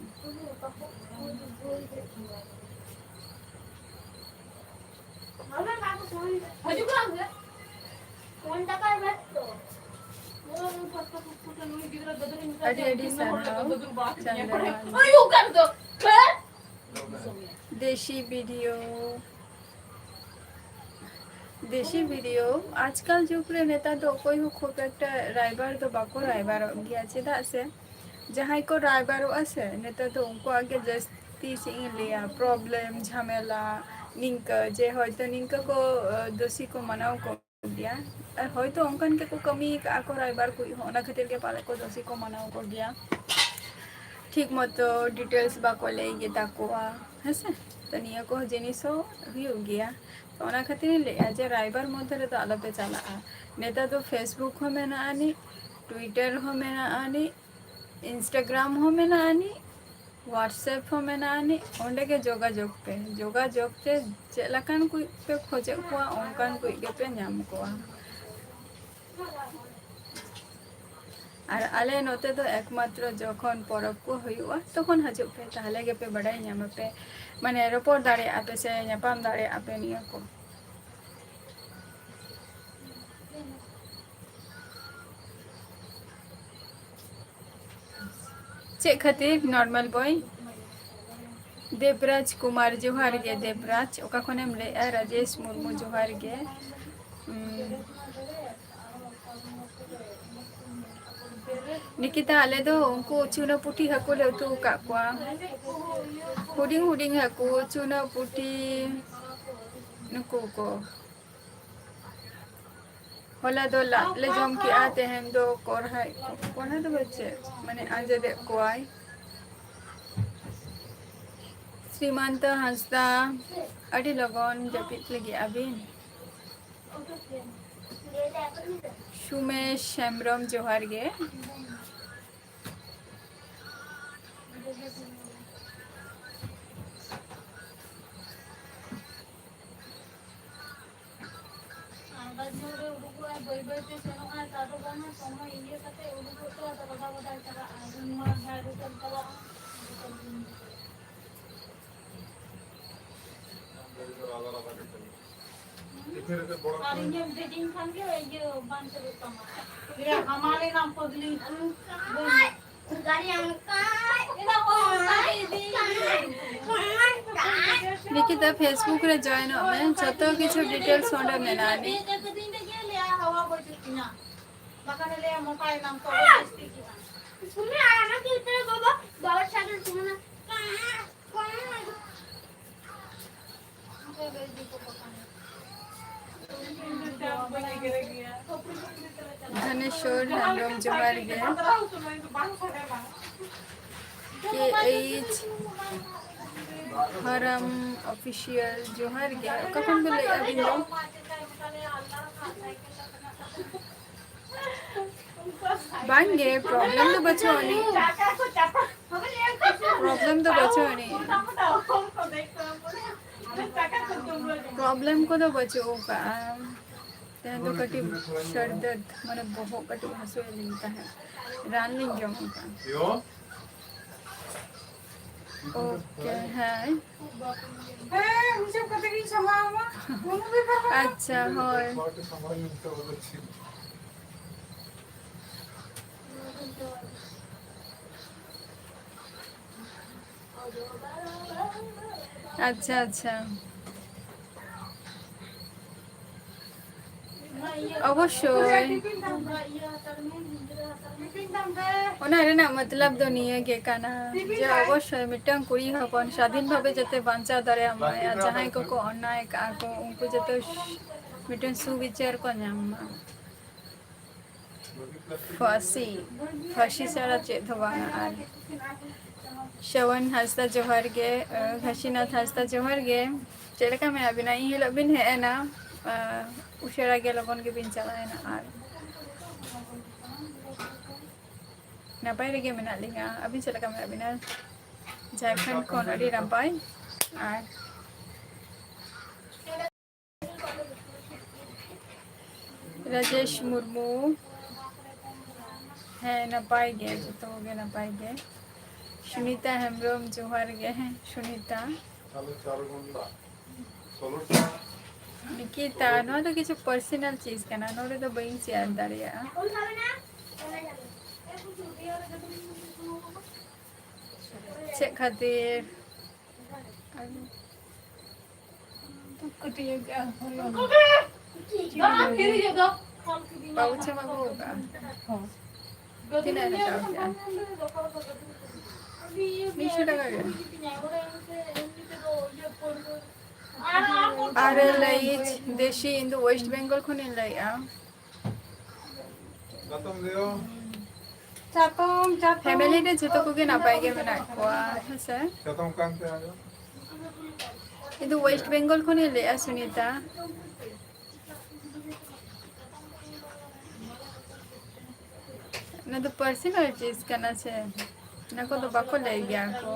ᱟᱹᱰᱤ ᱟᱹᱰᱤ ᱥᱟᱨᱦᱟᱣ ᱪᱟᱸᱫᱳ ᱢᱟᱹᱱ᱾ ᱫᱮᱥᱤ ᱵᱷᱤᱰᱤᱭᱳ, ᱫᱮᱥᱤ ᱵᱷᱤᱰᱤᱭᱳ᱾ ᱟᱡᱽᱠᱟᱞ ᱡᱩᱜᱽ ᱨᱮ ᱱᱮᱛᱟᱨ ᱫᱚ ᱚᱠᱚᱭ ᱦᱚᱸ ᱠᱷᱩᱵ ᱮᱠᱴᱟ ᱨᱟᱭᱵᱟᱨ ᱫᱚ ᱵᱟᱠᱚ ᱨᱟᱭᱵᱟᱨᱚᱜ ᱜᱮᱭᱟ, ᱪᱮᱫᱟᱜ ᱥᱮ ᱡᱟᱦᱟᱸᱭ ᱠᱚ ᱨᱟᱭᱵᱟᱨᱚᱜᱼᱟ ᱥᱮ, ᱱᱮᱛᱟᱨ ᱫᱚ ᱩᱱᱠᱩᱣᱟᱜ ᱜᱮ ᱡᱟᱹᱥᱛᱤ, ᱪᱮᱫ ᱤᱧ ᱞᱟᱹᱭᱟ, ᱯᱨᱚᱵᱞᱮᱢ, ᱡᱷᱟᱢᱮᱞᱟ, ᱱᱤᱝᱠᱟᱹ ᱡᱮ ᱦᱚᱭᱛᱳ ᱱᱤᱝᱠᱟᱹ ᱠᱚ, ᱟᱹ, ᱫᱳᱥᱤ ᱠᱚ ᱢᱟᱱᱟᱣ ᱠᱚ ᱜᱮᱭᱟ᱾ ᱟᱨ ᱦᱚᱭᱛᱳ ᱚᱱᱠᱟᱱ ᱜᱮᱠᱚ ᱠᱟᱹᱢᱤ ᱠᱟᱜᱼᱟ ᱠᱚ ᱨᱟᱭᱵᱟᱨ ᱠᱚ, ᱦᱚᱸ ᱚᱱᱟ ᱠᱷᱟᱹᱛᱤᱨ ᱜᱮ ᱯᱟᱞᱮ ᱠᱚ ᱫᱳᱥᱤ ᱠᱚ ᱢᱟᱱᱟᱣ ᱠᱚ ᱜᱮᱭᱟ᱾ ᱴᱷᱤᱠ ᱢᱚᱛᱚ ᱰᱤᱴᱮᱞᱥ ᱵᱟᱠᱚ ᱞᱟᱹᱭ ᱜᱮᱛᱟ ᱠᱚᱣᱟ, ᱦᱮᱸ ᱥᱮ? ᱛᱚ ᱱᱤᱭᱟᱹ ᱠᱚ ᱡᱤᱱᱤᱥ ᱦᱚᱸ ᱦᱩᱭᱩᱜ ᱜᱮᱭᱟ᱾ ᱛᱚ ᱚᱱᱟ ᱠᱷᱟᱹᱛᱤᱨ ᱤᱧ ᱞᱟᱹᱭᱮᱜᱼᱟ ᱡᱮ ᱨᱟᱭᱵᱟᱨ ᱢᱚᱫᱽᱫᱷᱮ ᱨᱮᱫᱚ ᱟᱞᱚᱯᱮ ᱪᱟᱞᱟᱜᱼᱟ᱾ ᱱᱮᱛᱟᱨ ᱫᱚ Facebook ᱦᱚᱸ ᱢᱮᱱᱟᱜ ᱟᱹᱱᱤᱡ, Twitter ᱦᱚᱸ ᱢᱮᱱᱟᱜ ᱟᱹᱱᱤᱡ, Instagram ᱦᱚᱸ ᱢᱮᱱᱟᱜ ᱟᱹᱱᱤᱡ, WhatsApp ᱦᱚᱸ ᱢᱮᱱᱟᱜ ᱟᱹᱱᱤᱡ, ᱚᱸᱰᱮ ᱜᱮ ᱡᱳᱜᱟᱡᱳᱜᱽ ᱯᱮ᱾ ᱡᱳᱜᱟᱡᱳᱜᱽ ᱛᱮ ᱪᱮᱫ ᱞᱮᱠᱟᱱ ᱠᱚ ᱯᱮ ᱠᱷᱚᱡᱮᱫ ᱠᱚᱣᱟ, ᱚᱱᱠᱟᱱ ᱠᱚ ᱜᱮᱯᱮ ᱧᱟᱢ ᱠᱚᱣᱟ᱾ ᱟᱨ ᱟᱞᱮ ᱱᱚᱛᱮ ᱫᱚ ᱮᱠᱢᱟᱛᱨᱚ ᱡᱚᱠᱷᱚᱱ ᱯᱚᱨᱚᱵᱽ ᱠᱚ ᱦᱩᱭᱩᱜᱼᱟ, ᱛᱚᱠᱷᱚᱱ ᱦᱤᱡᱩᱜ ᱯᱮ, ᱛᱟᱦᱞᱮ ᱜᱮᱯᱮ ᱵᱟᱰᱟᱭ ᱧᱟᱢᱟ ᱯᱮ, ᱢᱟᱱᱮ, ᱨᱚᱯᱚᱲ ᱫᱟᱲᱮᱭᱟᱜᱼᱟ ᱯᱮ ᱥᱮ ᱧᱟᱯᱟᱢ ᱫᱟᱲᱮᱭᱟᱜᱼᱟ ᱯᱮ ᱱᱤᱭᱟᱹ ᱠᱚ᱾ ᱪᱮᱫ ᱠᱷᱟᱹᱛᱤᱨ ᱱᱚᱨᱢᱟᱞ ᱵᱚᱭ? ᱫᱮᱵᱽᱨᱟᱡᱽ ᱠᱩᱢᱟᱨ, ᱡᱚᱦᱟᱨ ᱜᱮ ᱫᱮᱵᱽᱨᱟᱡᱽ᱾ ᱚᱠᱟ ᱠᱷᱚᱱᱮᱢ ᱞᱟᱹᱭᱮᱜᱼᱟ? ᱨᱟᱡᱮᱥ ᱢᱩᱨᱢᱩ, ᱡᱚᱦᱟᱨ ᱜᱮ᱾ ᱩᱸ, ᱱᱤᱠᱤᱛᱟ, ᱟᱞᱮ ᱫᱚ ᱩᱱᱠᱩ ᱪᱩᱱᱟᱹ ᱯᱩᱴᱷᱤ ᱦᱟᱹᱠᱩ ᱞᱮ ᱩᱛᱩ ᱟᱠᱟᱫ ᱠᱚᱣᱟ᱾ ᱦᱩᱰᱤᱧ ᱦᱩᱰᱤᱧ ᱦᱟᱹᱠᱩ, ᱪᱩᱱᱟᱹ ᱯᱩᱴᱷᱤ, ᱱᱩᱠᱩ ᱠᱚ᱾ ᱦᱚᱞᱟ ᱫᱚ ᱞᱟᱫ ᱞᱮ ᱡᱚᱢ ᱠᱮᱜᱼᱟ, ᱛᱮᱦᱮᱧ ᱫᱚ ᱠᱚᱨᱦᱟᱭ, ᱠᱚᱨᱦᱟ ᱫᱚ ᱪᱮᱫ? ᱢᱟᱱᱮ ᱟᱸᱡᱮᱫᱮᱜ ᱠᱚᱣᱟᱭ᱾ ᱥᱨᱤᱢᱟᱱᱛᱚ ᱦᱟᱸᱥᱫᱟ, ᱟᱹᱰᱤ ᱞᱚᱜᱚᱱ ᱡᱟᱹᱯᱤᱫ ᱞᱟᱹᱜᱤᱫ ᱟᱹᱵᱤᱱ? ᱥᱩᱢᱮᱥ ᱦᱮᱢᱵᱨᱚᱢ, ᱡᱚᱦᱟᱨ ᱜᱮ᱾ ᱵᱟᱡᱽ ᱧᱚᱜ ᱨᱮ ᱩᱰᱩᱠᱚᱜᱼᱟᱭ, ᱵᱟᱹᱭ ᱵᱟᱹᱭ ᱛᱮ ᱥᱮᱱᱚᱜᱼᱟᱭ, ᱛᱟᱨᱯᱚᱨ ᱵᱟᱝᱟ ᱥᱚᱢᱚᱭ ᱤᱭᱟᱹ ᱠᱟᱛᱮ ᱩᱰᱩᱠᱚᱜ ᱛᱮ ᱟᱫᱚ ᱨᱟᱫᱟ ᱵᱟᱫᱟᱭ ᱪᱟᱞᱟᱜᱼᱟ᱾ ᱩᱱ ᱢᱟ ᱡᱟᱦᱟᱸᱭ ᱨᱮ ᱪᱟᱞᱟᱜᱼᱟ᱾ ᱟᱨ ᱤᱧᱮᱢ ᱵᱷᱮᱡᱟᱧ ᱠᱷᱟᱱ ᱜᱮ ᱤᱭᱟᱹ ᱵᱟᱝ ᱪᱟᱹᱞᱩᱜ ᱛᱟᱢᱟ᱾ ᱮᱭᱟ, ᱦᱟᱢᱟᱞ ᱮᱱᱟᱢ ᱯᱟᱜᱽᱞᱤ᱾ ᱜᱟᱹᱲᱤ ᱚᱱᱠᱟ, ᱮᱱᱟ ᱚᱱᱠᱟ ᱜᱮ ᱤᱫᱤᱭᱮᱫᱤᱧ᱾ ᱱᱤᱠᱤᱛᱟ, Facebook ᱨᱮ join ᱚᱜ ᱢᱮ, ᱡᱚᱛᱚ ᱠᱤᱪᱷᱩ details ᱚᱸᱰᱮ ᱢᱮᱱᱟᱜᱼᱟ ᱱᱤ᱾ ᱫᱮᱡ ᱟᱠᱟᱫᱤᱧ ᱨᱮᱜᱮ ᱞᱟᱹᱭᱟ ᱦᱟᱣᱟ ᱵᱟᱹᱪᱩᱜ ᱛᱤᱧᱟ᱾ ᱵᱟᱠᱷᱟᱱ ᱞᱟᱹᱭᱟ ᱢᱚᱴᱟᱭᱮᱱᱟᱢ, ᱛᱚᱵᱮ ᱡᱟᱹᱥᱛᱤ ᱠᱮᱫᱟ᱾ ᱥᱩᱱᱤ ᱟᱨ ᱚᱱᱟ ᱠᱤ ᱤᱛᱟᱹ ᱜᱚᱜᱚ, ᱵᱟᱵᱟ ᱪᱷᱟᱰᱟ ᱥᱩᱱᱟ᱾ ᱫᱷᱟᱱᱮᱥᱣᱚᱨ ᱦᱮᱢᱵᱨᱚᱢ, ᱡᱚᱦᱟᱨ ᱜᱮ᱾ ᱠᱮ ᱮᱭᱤᱪ ᱦᱟᱨᱟᱢ ᱚᱯᱷᱤᱥᱤᱭᱟᱞ, ᱡᱚᱦᱟᱨ ᱜᱮ᱾ ᱚᱠᱟ ᱠᱷᱚᱱ ᱵᱤᱱ ᱞᱟᱹᱭᱮᱫᱼᱟ ᱟᱹᱵᱤᱱ ᱫᱚ? ᱵᱟᱝᱜᱮ, problem ᱫᱚ ᱵᱟᱹᱪᱩᱜ ᱟᱹᱱᱤᱡ᱾ Problem ᱫᱚ ᱵᱟᱹᱪᱩᱜ ᱟᱹᱱᱤᱡ᱾ Problem ᱠᱚᱫᱚ ᱵᱟᱹᱪᱩᱜ ᱟᱠᱟᱜᱼᱟ᱾ ᱛᱮᱦᱮᱧ ᱫᱚ ᱠᱟᱹᱴᱤᱡ ᱥᱟᱹᱨᱫᱟᱹᱫ, ᱢᱟᱱᱮ ᱵᱚᱦᱚᱜ ᱠᱟᱹᱴᱤᱡ ᱦᱟᱹᱥᱩᱭᱮᱫ ᱞᱤᱧ ᱛᱟᱦᱮᱸᱫ, ᱨᱟᱱ ᱞᱤᱧ ᱡᱚᱢ ᱟᱠᱟᱫᱼᱟ᱾ ᱳᱠᱮ, ᱦᱮᱸ᱾ ᱦᱮᱸ, ᱦᱤᱥᱟᱹᱵ ᱠᱟᱛᱮ ᱜᱤᱧ ᱥᱟᱢᱵᱟᱣ ᱟᱢᱟ᱾ ᱟᱪᱪᱷᱟ, ᱦᱳᱭ᱾ ᱟᱪᱪᱷᱟ, ᱟᱪᱪᱷᱟ᱾ ᱚᱵᱚᱥᱥᱳᱭ᱾ ᱚᱱᱟ ᱨᱮᱱᱟᱜ ᱢᱚᱛᱞᱚᱵ ᱫᱚ ᱱᱤᱭᱟᱹ ᱜᱮ ᱠᱟᱱᱟ ᱡᱮ ᱚᱵᱚᱥᱥᱳᱭ ᱢᱤᱫᱴᱟᱝ ᱠᱩᱲᱤ ᱦᱚᱯᱚᱱ ᱥᱟᱫᱷᱤᱱ ᱵᱷᱟᱵᱮ ᱡᱟᱛᱮ ᱵᱟᱧᱪᱟᱣ ᱫᱟᱲᱮᱭᱟᱜ ᱢᱟᱭ, ᱟᱨ ᱡᱟᱦᱟᱸᱭ ᱠᱚᱠᱚ ᱚᱱᱱᱟᱭ ᱠᱟᱜᱼᱟ ᱠᱚ, ᱩᱱᱠᱩ ᱡᱟᱛᱮ ᱢᱤᱫᱴᱮᱱ ᱥᱩᱵᱤᱪᱟᱨ ᱠᱚ ᱧᱟᱢ ᱢᱟ᱾ ᱯᱷᱟᱹᱥᱤ, ᱯᱷᱟᱹᱥᱤ ᱪᱷᱟᱲᱟ ᱪᱮᱫ ᱦᱚᱸ ᱵᱟᱝᱟ᱾ ᱟᱨ ᱥᱨᱚᱵᱚᱱ ᱦᱟᱸᱥᱫᱟ, ᱡᱚᱦᱟᱨ ᱜᱮ᱾ ᱟᱸ, ᱜᱷᱟᱥᱤᱱᱟᱛᱷ ᱦᱟᱸᱥᱫᱟ, ᱡᱚᱦᱟᱨ ᱜᱮ᱾ ᱪᱮᱫ ᱞᱮᱠᱟ ᱢᱮᱱᱟᱜ ᱵᱤᱱᱟ? ᱤᱱ ᱦᱤᱞᱳᱜ ᱵᱤᱱ ᱦᱮᱡ ᱮᱱᱟ, ᱟᱸ, ᱩᱥᱟᱹᱨᱟ ᱜᱮ ᱞᱚᱜᱚᱱ ᱜᱮᱵᱤᱱ ᱪᱟᱞᱟᱣ ᱮᱱᱟ᱾ ᱟᱨ ᱱᱟᱯᱟᱭ ᱨᱮᱜᱮ ᱢᱮᱱᱟᱜ ᱞᱤᱧᱟ᱾ ᱟᱹᱵᱤᱱ ᱪᱮᱫ ᱞᱮᱠᱟ ᱢᱮᱱᱟᱜ ᱵᱤᱱᱟ? ᱡᱷᱟᱲᱠᱷᱚᱸᱰ ᱠᱷᱚᱱ ᱟᱹᱰᱤ ᱱᱟᱯᱟᱭ᱾ ᱟᱨ ᱨᱟᱡᱮᱥ ᱢᱩᱨᱢᱩ᱾ ᱦᱮᱸ, ᱱᱟᱯᱟᱭ ᱜᱮ, ᱡᱚᱛᱚ ᱠᱚᱜᱮ ᱱᱟᱯᱟᱭ ᱜᱮ᱾ ᱥᱩᱱᱤᱛᱟ ᱦᱮᱢᱵᱨᱚᱢ, ᱡᱚᱦᱟᱨ ᱜᱮ᱾ ᱦᱮᱸ, ᱥᱩᱱᱤᱛᱟ᱾ ᱱᱤᱠᱤᱛᱟ, ᱱᱚᱣᱟ ᱫᱚ ᱠᱤᱪᱷᱩ personal ᱪᱤᱡᱽ ᱠᱟᱱᱟ, ᱱᱚᱰᱮ ᱫᱚ ᱵᱟᱹᱧ share ᱫᱟᱲᱮᱭᱟᱜᱼᱟ᱾ ᱪᱮᱫ ᱠᱷᱟᱹᱛᱤᱨ? ᱯᱟᱣᱩᱪ ᱮᱢ ᱟᱹᱜᱩ ᱟᱠᱟᱫᱼᱟ? ᱛᱤᱱᱟᱹᱜ ᱮᱢ ᱦᱟᱛᱟᱣ ᱠᱮᱫᱼᱟ? ᱢᱤᱫᱥᱚ ᱴᱟᱠᱟ ᱜᱮ᱾ ᱟᱨ ᱞᱟᱹᱭᱤᱪ ᱫᱮᱥᱤ, ᱤᱧ ᱫᱚ West Bengal ᱠᱷᱚᱱᱤᱧ ᱞᱟᱹᱭᱮᱫᱼᱟ᱾ ᱪᱟᱛᱚᱢ, ᱪᱟᱛᱚᱢ᱾ Family ᱨᱮ ᱡᱚᱛᱚ ᱠᱚᱜᱮ ᱱᱟᱯᱟᱭ ᱜᱮ ᱢᱮᱱᱟᱜ ᱠᱚᱣᱟ, ᱦᱮᱸᱥᱮ? ᱪᱟᱛᱚᱢ ᱠᱟᱱ ᱛᱮ ᱟᱭᱳ᱾ ᱤᱧ ᱫᱚ West Bengal ᱠᱷᱚᱱᱤᱧ ᱞᱟᱹᱭᱮᱫᱼᱟ, ᱥᱩᱱᱤᱛᱟ᱾ ᱚᱱᱟ ᱫᱚ personal ᱪᱤᱡᱽ ᱠᱟᱱᱟ ᱥᱮ, ᱚᱱᱟ ᱠᱚᱫᱚ ᱵᱟᱠᱚ ᱞᱟᱹᱭ ᱜᱮᱭᱟ ᱠᱚ᱾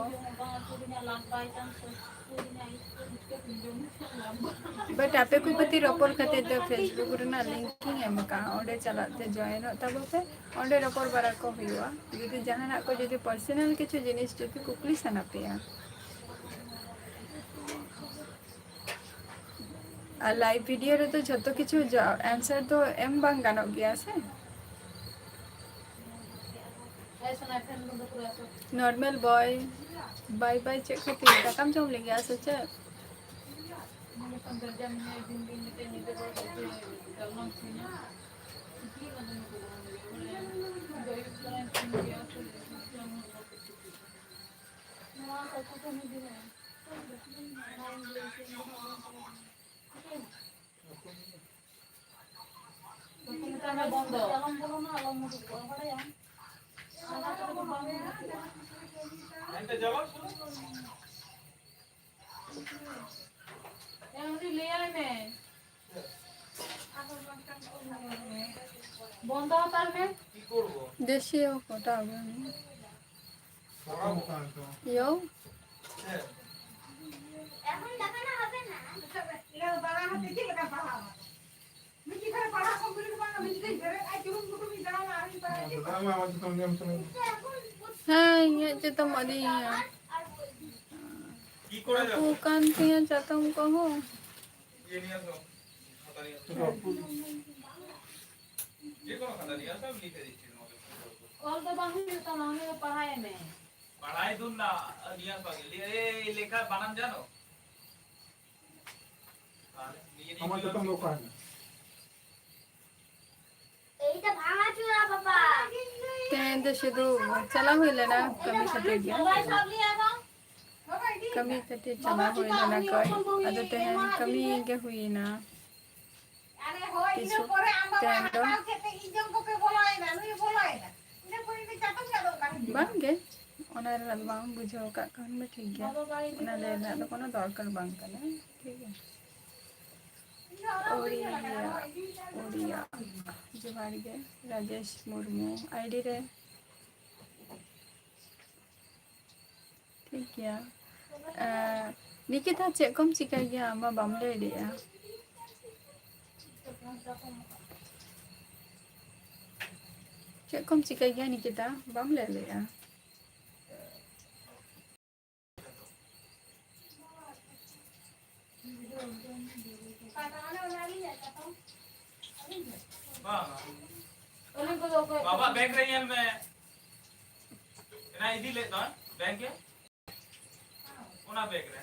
But ᱟᱯᱮ ᱠᱚ ᱠᱷᱟᱹᱛᱤᱨ ᱨᱚᱯᱚᱲ ᱠᱷᱟᱹᱛᱤᱨ ᱛᱮ Facebook ᱨᱮᱱᱟᱜ link ᱤᱧ ᱮᱢ ᱟᱠᱟᱫᱼᱟ, ᱚᱸᱰᱮ ᱪᱟᱞᱟᱜ ᱛᱮ join ᱚᱜ ᱛᱟᱵᱚ ᱯᱮ, ᱚᱸᱰᱮ ᱨᱚᱯᱚᱲ ᱵᱟᱲᱟ ᱠᱚ ᱦᱩᱭᱩᱜᱼᱟ᱾ ᱡᱩᱫᱤ ᱡᱟᱦᱟᱱᱟᱜ ᱠᱚ, ᱡᱩᱫᱤ personal ᱠᱤᱪᱷᱩ ᱡᱤᱱᱤᱥ ᱡᱩᱫᱤ ᱠᱩᱠᱞᱤ ᱥᱟᱱᱟ ᱯᱮᱭᱟ, ᱟᱨ live video ᱨᱮᱫᱚ ᱡᱷᱚᱛᱚ ᱠᱤᱪᱷᱩ ᱡᱟ-, answer ᱫᱚ ᱮᱢ ᱵᱟᱝ ᱜᱟᱱᱚᱜ ᱜᱮᱭᱟ ᱥᱮ᱾ Normal boy, bye bye ᱪᱮᱫ ᱠᱷᱟᱹᱛᱤᱨ? ᱫᱟᱠᱟᱢ ᱡᱚᱢ ᱞᱟᱹᱜᱤᱫ ᱥᱮ ᱪᱮᱫ? ᱦᱮᱸ, ᱩᱱᱤ ᱞᱟᱹᱭᱟᱭ ᱢᱮ᱾ ᱵᱚᱱᱫᱚ ᱦᱟᱛᱟᱲ ᱢᱮ᱾ ᱫᱮᱥᱤ ᱦᱚᱸ ᱠᱚᱴᱟ ᱵᱟᱝ᱾ ᱭᱳ᱾ ᱢᱤᱫᱴᱤᱡ ᱠᱷᱟᱱ ᱯᱟᱲᱦᱟᱣ complete ᱦᱮᱸ, ᱤᱧᱟᱹᱜ ᱪᱟᱛᱚᱢ ᱟᱹᱰᱤ ᱨᱟᱹᱯᱩᱫ ᱠᱟᱱ ᱛᱤᱧᱟᱹ ᱪᱟᱛᱚᱢ ᱠᱚᱦᱚᱸ᱾ ᱚᱞ ᱫᱚ ᱵᱟᱝ ᱦᱩᱭᱩᱜ ᱛᱟᱢᱟ, ᱩᱱᱤ ᱫᱚ ᱯᱟᱲᱦᱟᱭ ᱢᱮ᱾ ᱯᱟᱲᱦᱟᱭ ᱫᱩᱱ ᱱᱟ, ᱱᱤᱭᱟ ᱯᱟᱜᱮ, ᱞᱤ-, ᱮ, ᱞᱮᱠᱷᱟ ᱵᱟᱱᱟᱢ ᱡᱟᱱᱚ? ᱟᱨ ᱱᱤᱭᱟᱹ ᱟᱢᱟᱜ ᱪᱟᱛᱚᱢ ᱫᱚ ᱚᱠᱟ ᱦᱮᱱᱟᱜ? ᱛᱮᱦᱮᱧ ᱫᱚ ᱥᱩᱫᱷᱩ ᱪᱟᱞᱟᱣ ᱦᱩᱭ ᱞᱮᱱᱟ ᱠᱟᱹᱢᱤ ᱠᱷᱟᱹᱛᱤᱨ ᱜᱮ᱾ ᱠᱟᱹᱢᱤ ᱠᱷᱟᱹᱛᱤᱨ ᱪᱟᱞᱟᱣ ᱦᱩᱭ ᱞᱮᱱᱟ ᱠᱟᱹᱡ, ᱟᱫᱚ ᱛᱮᱦᱮᱧ ᱠᱟᱹᱢᱤ ᱜᱮ ᱦᱩᱭᱱᱟ᱾ ᱛᱤᱥ ᱦᱚᱸ ᱛᱮᱦᱮᱧ ᱫᱚ ᱵᱟᱝᱜᱮ, ᱚᱱᱟ ᱨᱮᱱᱟᱜ ᱫᱚ ᱵᱟᱝ ᱵᱩᱡᱷᱟᱹᱣ ᱟᱠᱟᱫ ᱠᱷᱟᱱ ᱢᱟ ᱴᱷᱤᱠ ᱜᱮᱭᱟ, ᱚᱱᱟ ᱞᱟᱹᱭ ᱨᱮᱱᱟᱜ ᱫᱚ ᱠᱳᱱᱳ ᱫᱚᱨᱠᱟᱨ ᱵᱟᱝ ᱠᱟᱱᱟ, ᱴᱷᱤᱠ ᱜᱮᱭᱟ᱾ ᱳᱲᱤᱭᱟ, ᱳᱲᱤᱭᱟ, ᱡᱚᱦᱟᱨ ᱜᱮ, ᱨᱟᱡᱮᱥ ᱢᱩᱨᱢᱩ ᱟᱭᱰᱤ ᱨᱮ᱾ ᱴᱷᱤᱠ ᱜᱮᱭᱟ᱾ ᱮᱸ, ᱱᱤᱠᱤᱛᱟ, ᱪᱮᱫ ᱠᱚᱢ ᱪᱤᱠᱟᱹᱭ ᱜᱮᱭᱟ? ᱟᱢ ᱢᱟ ᱵᱟᱢ ᱞᱟᱹᱭ ᱞᱮᱜᱼᱟ᱾ ᱪᱮᱫ ᱠᱚᱢ ᱪᱤᱠᱟᱹᱭ ᱜᱮᱭᱟ, ᱱᱤᱠᱤᱛᱟ? ᱵᱟᱢ ᱞᱟᱹᱭ ᱞᱮᱜᱼᱟ᱾ ᱵᱟᱝ᱾ ᱵᱟᱵᱟ, ᱵᱮᱜᱽ ᱨᱮ ᱧᱮᱞ ᱢᱮ᱾ ᱮᱱᱟ ᱤᱫᱤ ᱞᱮᱫ ᱫᱚ ᱵᱮᱜᱽ ᱜᱮ᱾ ᱚᱱᱟ ᱵᱮᱜᱽ ᱨᱮ᱾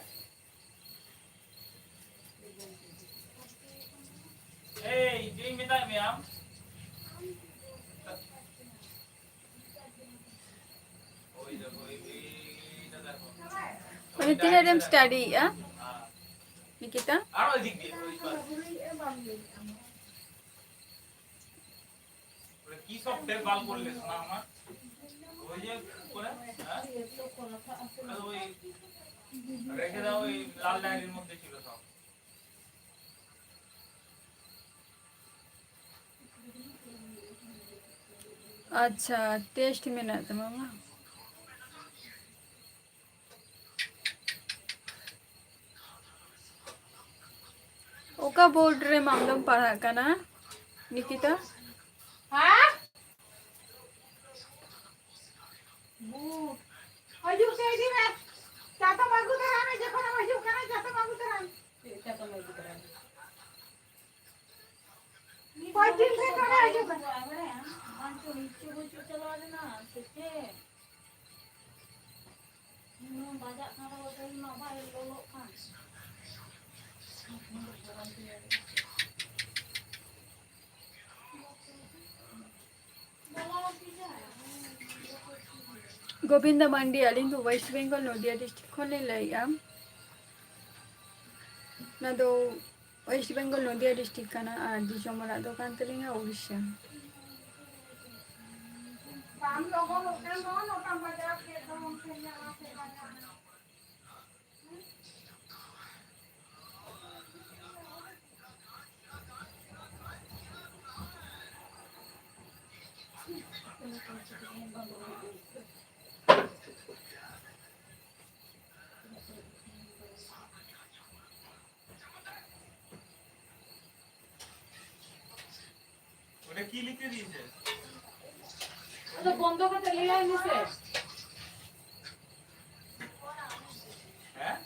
ᱮᱭ, ᱪᱮᱫ ᱤᱧ ᱢᱮᱛᱟᱫ ᱢᱮᱭᱟ ᱟᱢ? ᱳᱭ ᱫᱮᱠᱷᱚ, ᱳᱭ, ᱳᱭ ᱫᱟᱫᱟ ᱠᱚ᱾ ᱢᱟᱱᱮ ᱛᱤᱱᱟᱹᱜ ᱨᱮᱢ ᱥᱴᱟᱰᱤᱭᱮᱜᱼᱟ, ᱦᱮᱸ᱾ ᱱᱤᱠᱤᱛᱟ? ᱟᱨᱚ ᱤᱫᱤ ᱜᱮ, ᱳᱭ ᱵᱟᱥ᱾ ᱵᱚᱞᱮ, কি সব বার করলে সোনা আমার? ওই যে করে, হ্যাঁ? ওটা তো ওই রেখে দাও, ওই লাল ডায়েরির মধ্যে ছিল সব। ᱟᱪᱪᱷᱟ, ᱴᱮᱥᱴ ᱢᱮᱱᱟᱜ ᱛᱟᱢᱟ ᱵᱟᱝ? ᱚᱠᱟ ᱵᱳᱨᱰ ᱨᱮ ᱟᱢ ᱫᱚᱢ ᱯᱟᱲᱦᱟᱜ ᱠᱟᱱᱟ, ᱱᱤᱠᱤᱛᱟ? ᱦᱮᱸ? ᱵᱩᱴ᱾ ᱦᱤᱡᱩᱜ ᱛᱮ ᱤᱫᱤ ᱢᱮ᱾ ᱪᱟᱛᱚᱢ ᱟᱹᱜᱩ ᱛᱚᱨᱟᱭ ᱢᱮ, ᱡᱚᱠᱷᱚᱱᱮᱢ ᱦᱤᱡᱩᱜ ᱠᱟᱱᱟ, ᱪᱟᱛᱚᱢ ᱟᱹᱜᱩ ᱛᱚᱨᱟᱭ ᱢᱮ᱾ ᱪᱮᱫ ᱪᱟᱛᱚᱢ ᱟᱹᱜᱩ ᱛᱚᱨᱟᱭ ᱢᱮ? ᱯᱚᱸᱪᱤᱥ ᱥᱮ ᱠᱟᱱᱟ, ᱦᱤᱡᱩᱜ ᱠᱟᱱᱟ᱾ ᱵᱟᱝ ᱪᱚ ᱦᱤᱪᱩ ᱵᱩᱪᱩ ᱪᱟᱞᱟᱣ ᱞᱮᱱᱟ, ᱥᱮ ᱪᱮᱫ? ᱦᱩᱸ, ᱵᱟᱡᱟᱜ ᱠᱟᱱ ᱨᱮᱦᱚᱸ ᱛᱮᱦᱮᱧ ᱢᱟ ᱵᱟᱭ ᱞᱚᱞᱚᱜ ᱠᱟᱱ᱾ ᱜᱳᱵᱤᱱᱫᱟ ᱢᱟᱱᱰᱤ, ᱟᱹᱞᱤᱧ ᱫᱚ ᱳᱭᱮᱥᱴ ᱵᱮᱝᱜᱚᱞ ᱱᱚᱫᱤᱭᱟ ᱰᱤᱥᱴᱨᱤᱠᱴ ᱠᱷᱚᱱ ᱞᱤᱧ ᱞᱟᱹᱭᱮᱫᱼᱟ᱾ ᱚᱱᱟ ᱫᱚ ᱳᱭᱮᱥᱴ ᱵᱮᱝᱜᱚᱞ ᱱᱚᱫᱤᱭᱟ ᱰᱤᱥᱴᱨᱤᱠᱴ ᱠᱟᱱᱟ ᱟᱨ ᱫᱤᱥᱚᱢ ᱚᱲᱟᱜ ᱫᱚ ᱠᱟᱱ ᱛᱟᱹᱞᱤᱧᱟ ᱩᱲᱤᱥᱥᱟ᱾ ᱵᱟᱢ ᱞᱚᱜᱚᱱᱚᱜ ᱠᱟᱱ ᱫᱚ, ᱱᱚᱴᱟᱢ ᱵᱟᱡᱟᱣ ᱠᱮᱫ ᱫᱚ, ᱚᱱᱛᱮ ᱧᱟᱞᱟ ᱥᱮ ᱵᱟᱝᱟ? ওটা কি লিখে দিয়েছে? আচ্ছা, বন্ধ করতে লেলাই নিছে। হ্যাঁ?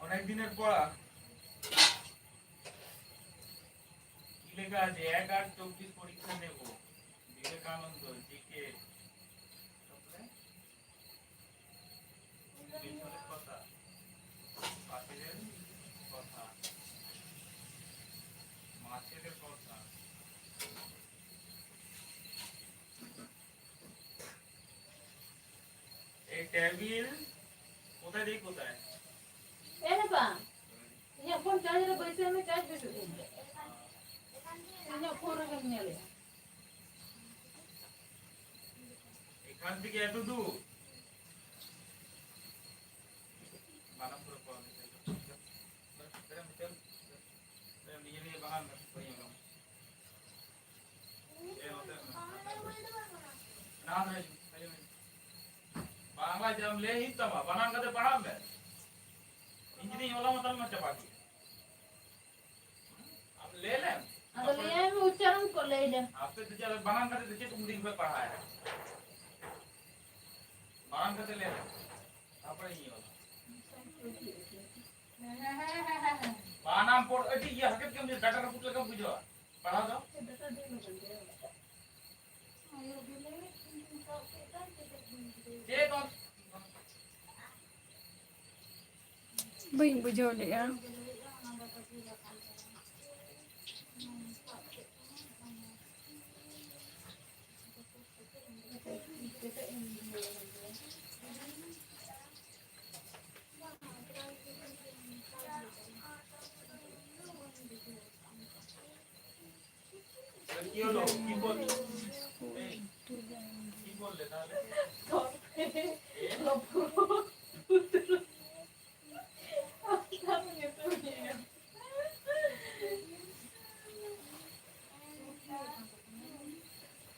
অনেক দিনের পড়া। কি লেখা আছে? এক আট চব্বিশ পরীক্ষা নেব। বিবেকানন্দ, জি কে। তারপরে? পিছনের কথা। পাখিদের কথা। মাছেদের কথা। এই টেবিল কোথায় দেই কোথায়? এ বাবা, ᱤᱧᱟᱹᱜ ᱯᱷᱳᱱ ᱪᱟᱨᱡᱽ ᱨᱮ ᱵᱟᱹᱭᱥᱟᱹᱣ ᱢᱮ, ᱪᱟᱨᱡᱽ ᱵᱟᱹᱭᱥᱟᱹᱣ ᱢᱮ᱾ ᱤᱧᱟᱹᱜ ᱯᱷᱳᱱ ᱨᱮᱜᱮᱢ ᱧᱮᱞᱮᱜᱼᱟ᱾ এখান থেকে এত দূর। বানান করে পড়া হয়েছে। নিজে নিজে বানান না, হয়ে গেল। ᱮ, ᱱᱚᱛᱮ ᱢᱮ᱾ ᱱᱟᱣᱟ ᱫᱚ ᱦᱤᱡᱩᱜ, ᱦᱤᱡᱩᱜ ᱢᱮ᱾ ᱵᱟᱝᱞᱟ ᱡᱟᱢ ᱞᱟᱹᱭ ᱦᱩᱭᱩᱜ ᱛᱟᱢᱟ, ᱵᱟᱱᱟᱢ ᱠᱟᱛᱮ ᱯᱟᱲᱦᱟᱜ ᱢᱮ᱾ ᱤᱧ ᱡᱩᱫᱤᱧ ᱚᱞᱟᱢᱟ, ᱛᱟᱦᱞᱮ ᱢᱟ ᱪᱟᱵᱟ ᱠᱮᱫ᱾ ᱟᱢ ᱞᱟᱹᱭ ᱞᱮᱢ᱾ ᱟᱫᱚ ᱞᱟᱹᱭᱟᱭ ᱢᱮ, ᱩᱪᱪᱟᱨᱚᱱ ᱠᱚ ᱞᱟᱹᱭ᱾ ᱟᱯᱮ ᱫᱚ ᱪᱮᱫ ᱵᱟᱱᱟᱢ ᱠᱟᱛᱮ ᱫᱚ ᱪᱮᱫ ᱩᱱᱫᱤᱱ ᱠᱷᱚᱱ ᱯᱟᱲᱦᱟᱣ ᱮᱫᱟ? ᱵᱟᱱᱟᱢ ᱠᱟᱛᱮ ᱞᱟᱹᱭ ᱢᱮ, ᱛᱟᱨᱯᱚᱨᱮ ᱤᱧ ᱚᱞᱟ᱾ ᱵᱟᱱᱟᱢ ᱯᱚᱲ ᱟᱹᱰᱤ ᱤᱭᱟᱹ ᱦᱟᱨᱠᱮᱛ ᱜᱮᱢ ᱵᱩᱡᱷᱟᱹᱣᱟ, ᱰᱟᱴᱟ ᱨᱟᱹᱯᱩᱫ ᱞᱮᱠᱟᱢ ᱵᱩᱡᱷᱟᱹᱣᱟ᱾ ᱯᱟᱲᱦᱟᱣ ᱫᱚ᱾ ᱪᱮᱫ ᱚᱞ? ᱵᱟᱹᱧ ᱵᱩᱡᱷᱟᱹᱣ ᱞᱮᱜᱼᱟ᱾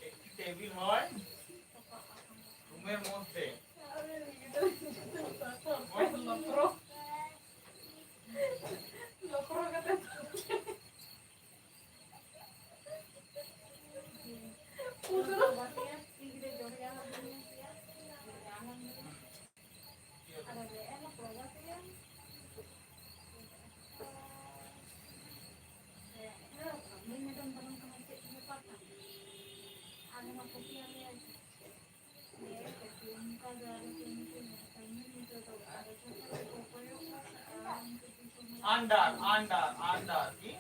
একটি টেবিল হয় রুমের মধ্যে। আন্ডার, আন্ডার, আন্ডার কি?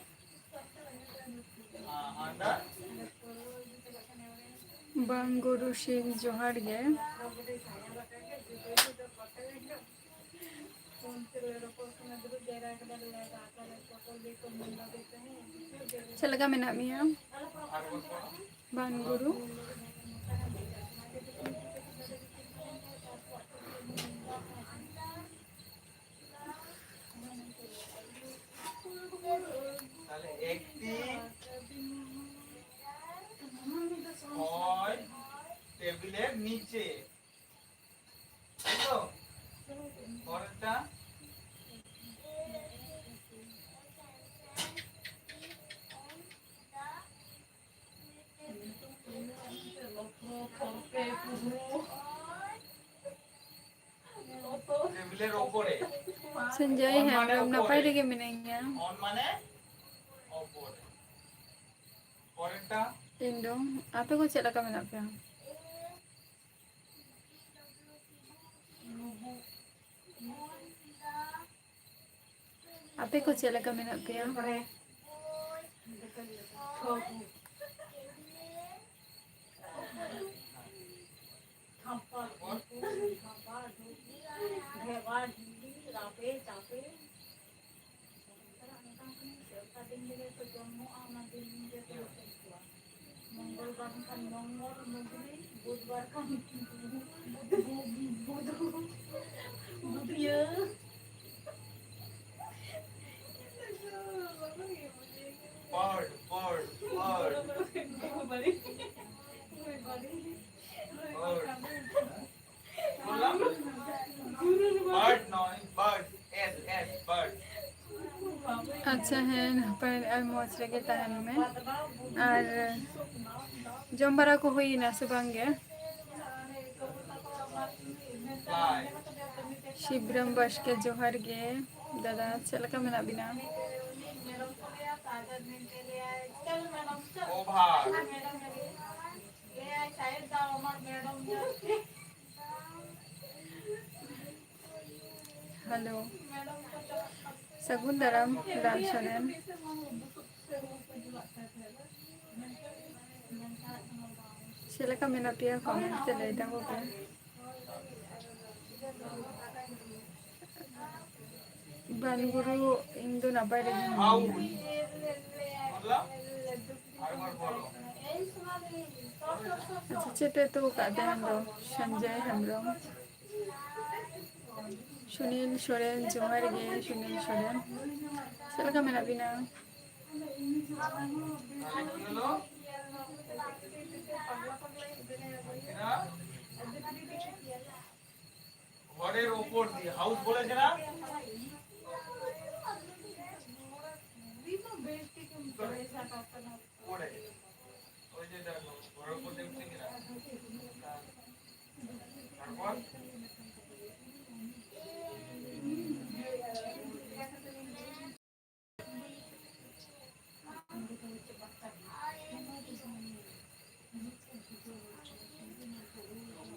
আ-, আন্ডার। বাঙ্গুরু সিং, জোহার ᱜᱮ᱾ ᱪᱮᱫ ᱞᱮᱠᱟ ᱢᱮᱱᱟᱜ ᱢᱮᱭᱟ? ᱵᱟᱝ ᱜᱩᱨᱩ᱾ তাহলে একটি হয় টেবিলের নিচে। তাই তো? পরেরটা। ᱥᱚᱧᱡᱚᱭ ᱦᱮᱢᱵᱨᱚᱢ, ᱱᱟᱯᱟᱭ ᱨᱮᱜᱮ ᱢᱤᱱᱟᱹᱧᱟ᱾ ᱤᱧ ᱫᱚ᱾ ᱟᱯᱮ ᱠᱚ ᱪᱮᱫ ᱞᱮᱠᱟ ᱢᱮᱱᱟᱜ ᱯᱮᱭᱟ? ᱟᱯᱮ ᱠᱚ ᱪᱮᱫ ᱞᱮᱠᱟ ᱢᱮᱱᱟᱜ ᱯᱮᱭᱟ? ᱢᱚᱝᱜᱚᱞ ᱵᱟᱨ ᱠᱷᱟᱱ ᱢᱚᱝᱜᱚᱞ, ᱢᱩᱜᱽᱱᱤ, ᱵᱩᱫᱷ ᱵᱟᱨ ᱠᱷᱟᱱ ᱵᱩᱫᱷ, ᱵᱩᱫᱷ, ᱵᱩᱫᱷᱤᱭᱟᱹ᱾ Bird, bird, bird. Bird নয়, bird. S, S, bird. ᱟᱪᱪᱷᱟ, ᱦᱮᱸ, ᱱᱟᱯᱟᱭ ᱟᱨ ᱢᱚᱡᱽ ᱨᱮᱜᱮ ᱛᱟᱦᱮᱱ ᱢᱮ᱾ ᱟᱨ ᱡᱚᱢ ᱵᱟᱲᱟ ᱠᱚ ᱦᱩᱭᱱᱟ ᱥᱮ ᱵᱟᱝ ᱜᱮ? Fly. ᱥᱤᱵᱨᱟᱢ ᱵᱟᱥᱠᱮ, ᱡᱚᱦᱟᱨ ᱜᱮ ᱫᱟᱫᱟ, ᱪᱮᱫ ᱞᱮᱠᱟ ᱢᱮᱱᱟᱜ ᱵᱤᱱᱟ? Over. ᱦᱮᱞᱳ, ᱥᱟᱹᱜᱩᱱ ᱫᱟᱨᱟᱢ ᱞᱟᱞ ᱥᱚᱨᱮᱱ᱾ ᱪᱮᱫ ᱞᱮᱠᱟ ᱢᱮᱱᱟᱜ ᱯᱮᱭᱟ? Comment ᱛᱮ ᱞᱟᱹᱭ ᱛᱟᱵᱚ ᱯᱮ᱾ ᱵᱟᱱ ᱜᱩᱨᱩ, ᱤᱧ ᱫᱚ ᱱᱟᱯᱟᱭ ᱨᱮᱜᱮ ᱢᱤᱱᱟᱹᱧᱟ᱾ ᱟᱪᱪᱷᱟ, ᱪᱮᱫ ᱯᱮ ᱩᱛᱩ ᱟᱠᱟᱫ ᱛᱟᱦᱮᱸ ᱫᱚ? ᱥᱚᱧᱡᱚᱭ ᱦᱮᱢᱵᱨᱚᱢ, ᱥᱩᱱᱤᱞ ᱥᱚᱨᱮᱱ, ᱡᱚᱦᱟᱨ ᱜᱮ ᱥᱩᱱᱤᱞ ᱥᱚᱨᱮᱱ, ᱪᱮᱫ ᱞᱮᱠᱟ ᱢᱮᱱᱟᱜ ᱵᱤᱱᱟ? ঘরের ওপর দিয়ে, হাউস বলেছে না? পড়ে। ওই যে দেখো, ঘরের ওপর দিয়ে উঠছে কিনা? তারপর?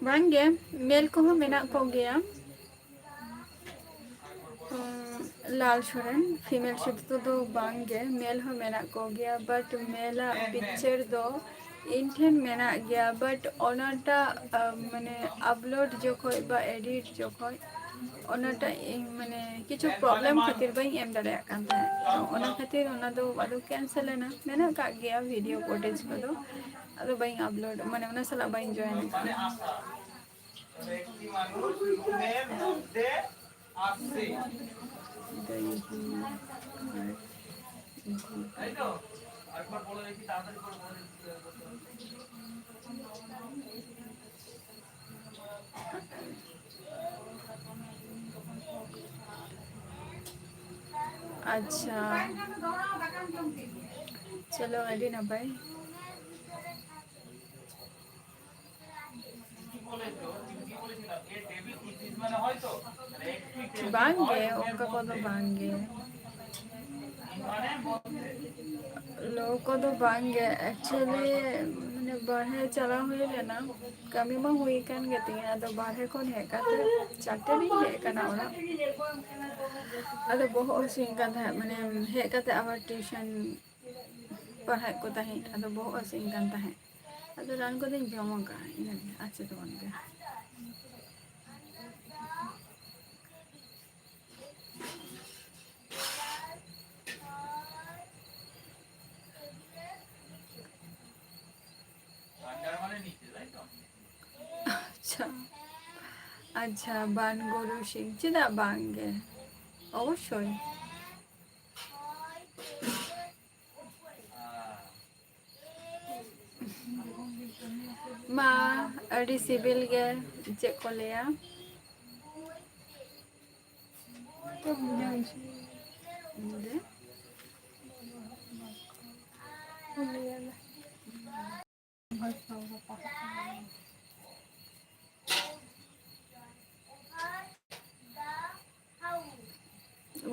ᱵᱟᱝᱜᱮ, ᱢᱮᱞ ᱠᱚᱦᱚᱸ ᱢᱮᱱᱟᱜ ᱠᱚᱜᱮᱭᱟ᱾ ᱩᱸ, ᱞᱟᱞ ᱥᱚᱨᱮᱱ, female ᱥᱩᱫᱷᱩ ᱫᱚ ᱵᱟᱝᱜᱮ, ᱢᱮᱞ ᱦᱚᱸ ᱢᱮᱱᱟᱜ ᱠᱚᱜᱮᱭᱟ, but ᱢᱮᱞᱟᱜ picture ᱫᱚ ᱤᱧ ᱴᱷᱮᱱ ᱢᱮᱱᱟᱜ ᱜᱮᱭᱟ, but ᱚᱱᱟᱴᱟᱜ, ᱟ, ᱢᱟᱱᱮ upload ᱡᱚᱠᱷᱚᱡ ᱵᱟ edit ᱡᱚᱠᱷᱚᱡ ᱚᱱᱟᱴᱟᱜ ᱤᱧ ᱢᱟᱱᱮ ᱠᱤᱪᱷᱩ problem ᱠᱷᱟᱹᱛᱤᱨ ᱵᱟᱹᱧ ᱮᱢ ᱫᱟᱲᱮᱭᱟᱜ ᱠᱟᱱ ᱛᱟᱦᱮᱸᱫ, ᱛᱚ ᱚᱱᱟ ᱠᱷᱟᱹᱛᱤᱨ ᱚᱱᱟ ᱫᱚ ᱟᱫᱚ cancel ᱮᱱᱟ᱾ ᱢᱮᱱᱟᱜ ᱠᱟᱜ ᱜᱮᱭᱟ video footage ᱠᱚᱫᱚ, ᱟᱫᱚ ᱵᱟᱹᱧ upload, ᱢᱟᱱᱮ ᱚᱱᱟ ᱥᱟᱞᱟᱜ ᱵᱟᱹᱧ join ᱟᱠᱟᱱᱟ᱾ ᱟᱪᱪᱷᱟ, ᱪᱚᱞᱚ, ᱟᱹᱰᱤ ᱱᱟᱯᱟᱭ᱾ ᱵᱟᱝᱜᱮ, ᱚᱱᱠᱟ ᱠᱚᱫᱚ ᱵᱟᱝᱜᱮ᱾ ᱞᱚ ᱠᱚᱫᱚ ᱵᱟᱝᱜᱮ, actually ᱢᱟᱱᱮ ᱵᱟᱨᱦᱮ ᱪᱟᱞᱟᱣ ᱦᱩᱭ ᱞᱮᱱᱟ, ᱠᱟᱹᱢᱤ ᱢᱟ ᱦᱩᱭ ᱠᱟᱱ ᱜᱮ ᱛᱤᱧᱟ, ᱟᱫᱚ ᱵᱟᱨᱦᱮ ᱠᱷᱚᱱ ᱦᱮᱡ ᱠᱟᱛᱮ ᱪᱟᱨᱴᱮ ᱨᱤᱧ ᱦᱮᱡ ᱟᱠᱟᱱᱟ ᱚᱲᱟᱜ᱾ ᱟᱫᱚ ᱵᱚᱦᱚᱜ ᱦᱟᱹᱥᱩᱧ ᱠᱟᱱ ᱛᱟᱦᱮᱸᱫ, ᱢᱟᱱᱮ ᱦᱮᱡ ᱠᱟᱛᱮ ᱟᱵᱟᱨ tuition ᱯᱟᱲᱦᱟᱜ ᱠᱚ ᱛᱟᱦᱮᱸᱫ, ᱟᱫᱚ ᱵᱚᱦᱚᱜ ᱦᱟᱹᱥᱩᱧ ᱠᱟᱱ ᱛᱟᱦᱮᱸᱫ᱾ ᱟᱫᱚ ᱨᱟᱱ ᱠᱚᱫᱚᱧ ᱡᱚᱢ ᱟᱠᱟᱫᱼᱟ, ᱤᱱᱟᱹᱜᱮ, ᱟᱨ ᱪᱮᱫ ᱦᱚᱸ ᱵᱟᱝᱜᱮ᱾ ᱟᱪᱪᱷᱟ, ᱟᱪᱪᱷᱟ, ᱵᱟᱱ ᱜᱩᱨᱩ ᱥᱤᱝ, ᱪᱮᱫᱟᱜ ᱵᱟᱝ ᱜᱮ? ᱚᱵᱚᱥᱥᱳᱭ᱾ ᱢᱟ, ᱟᱹᱰᱤ ᱥᱤᱵᱤᱞ ᱜᱮ, ᱪᱮᱫ ᱠᱚ ᱞᱟᱹᱭᱟ?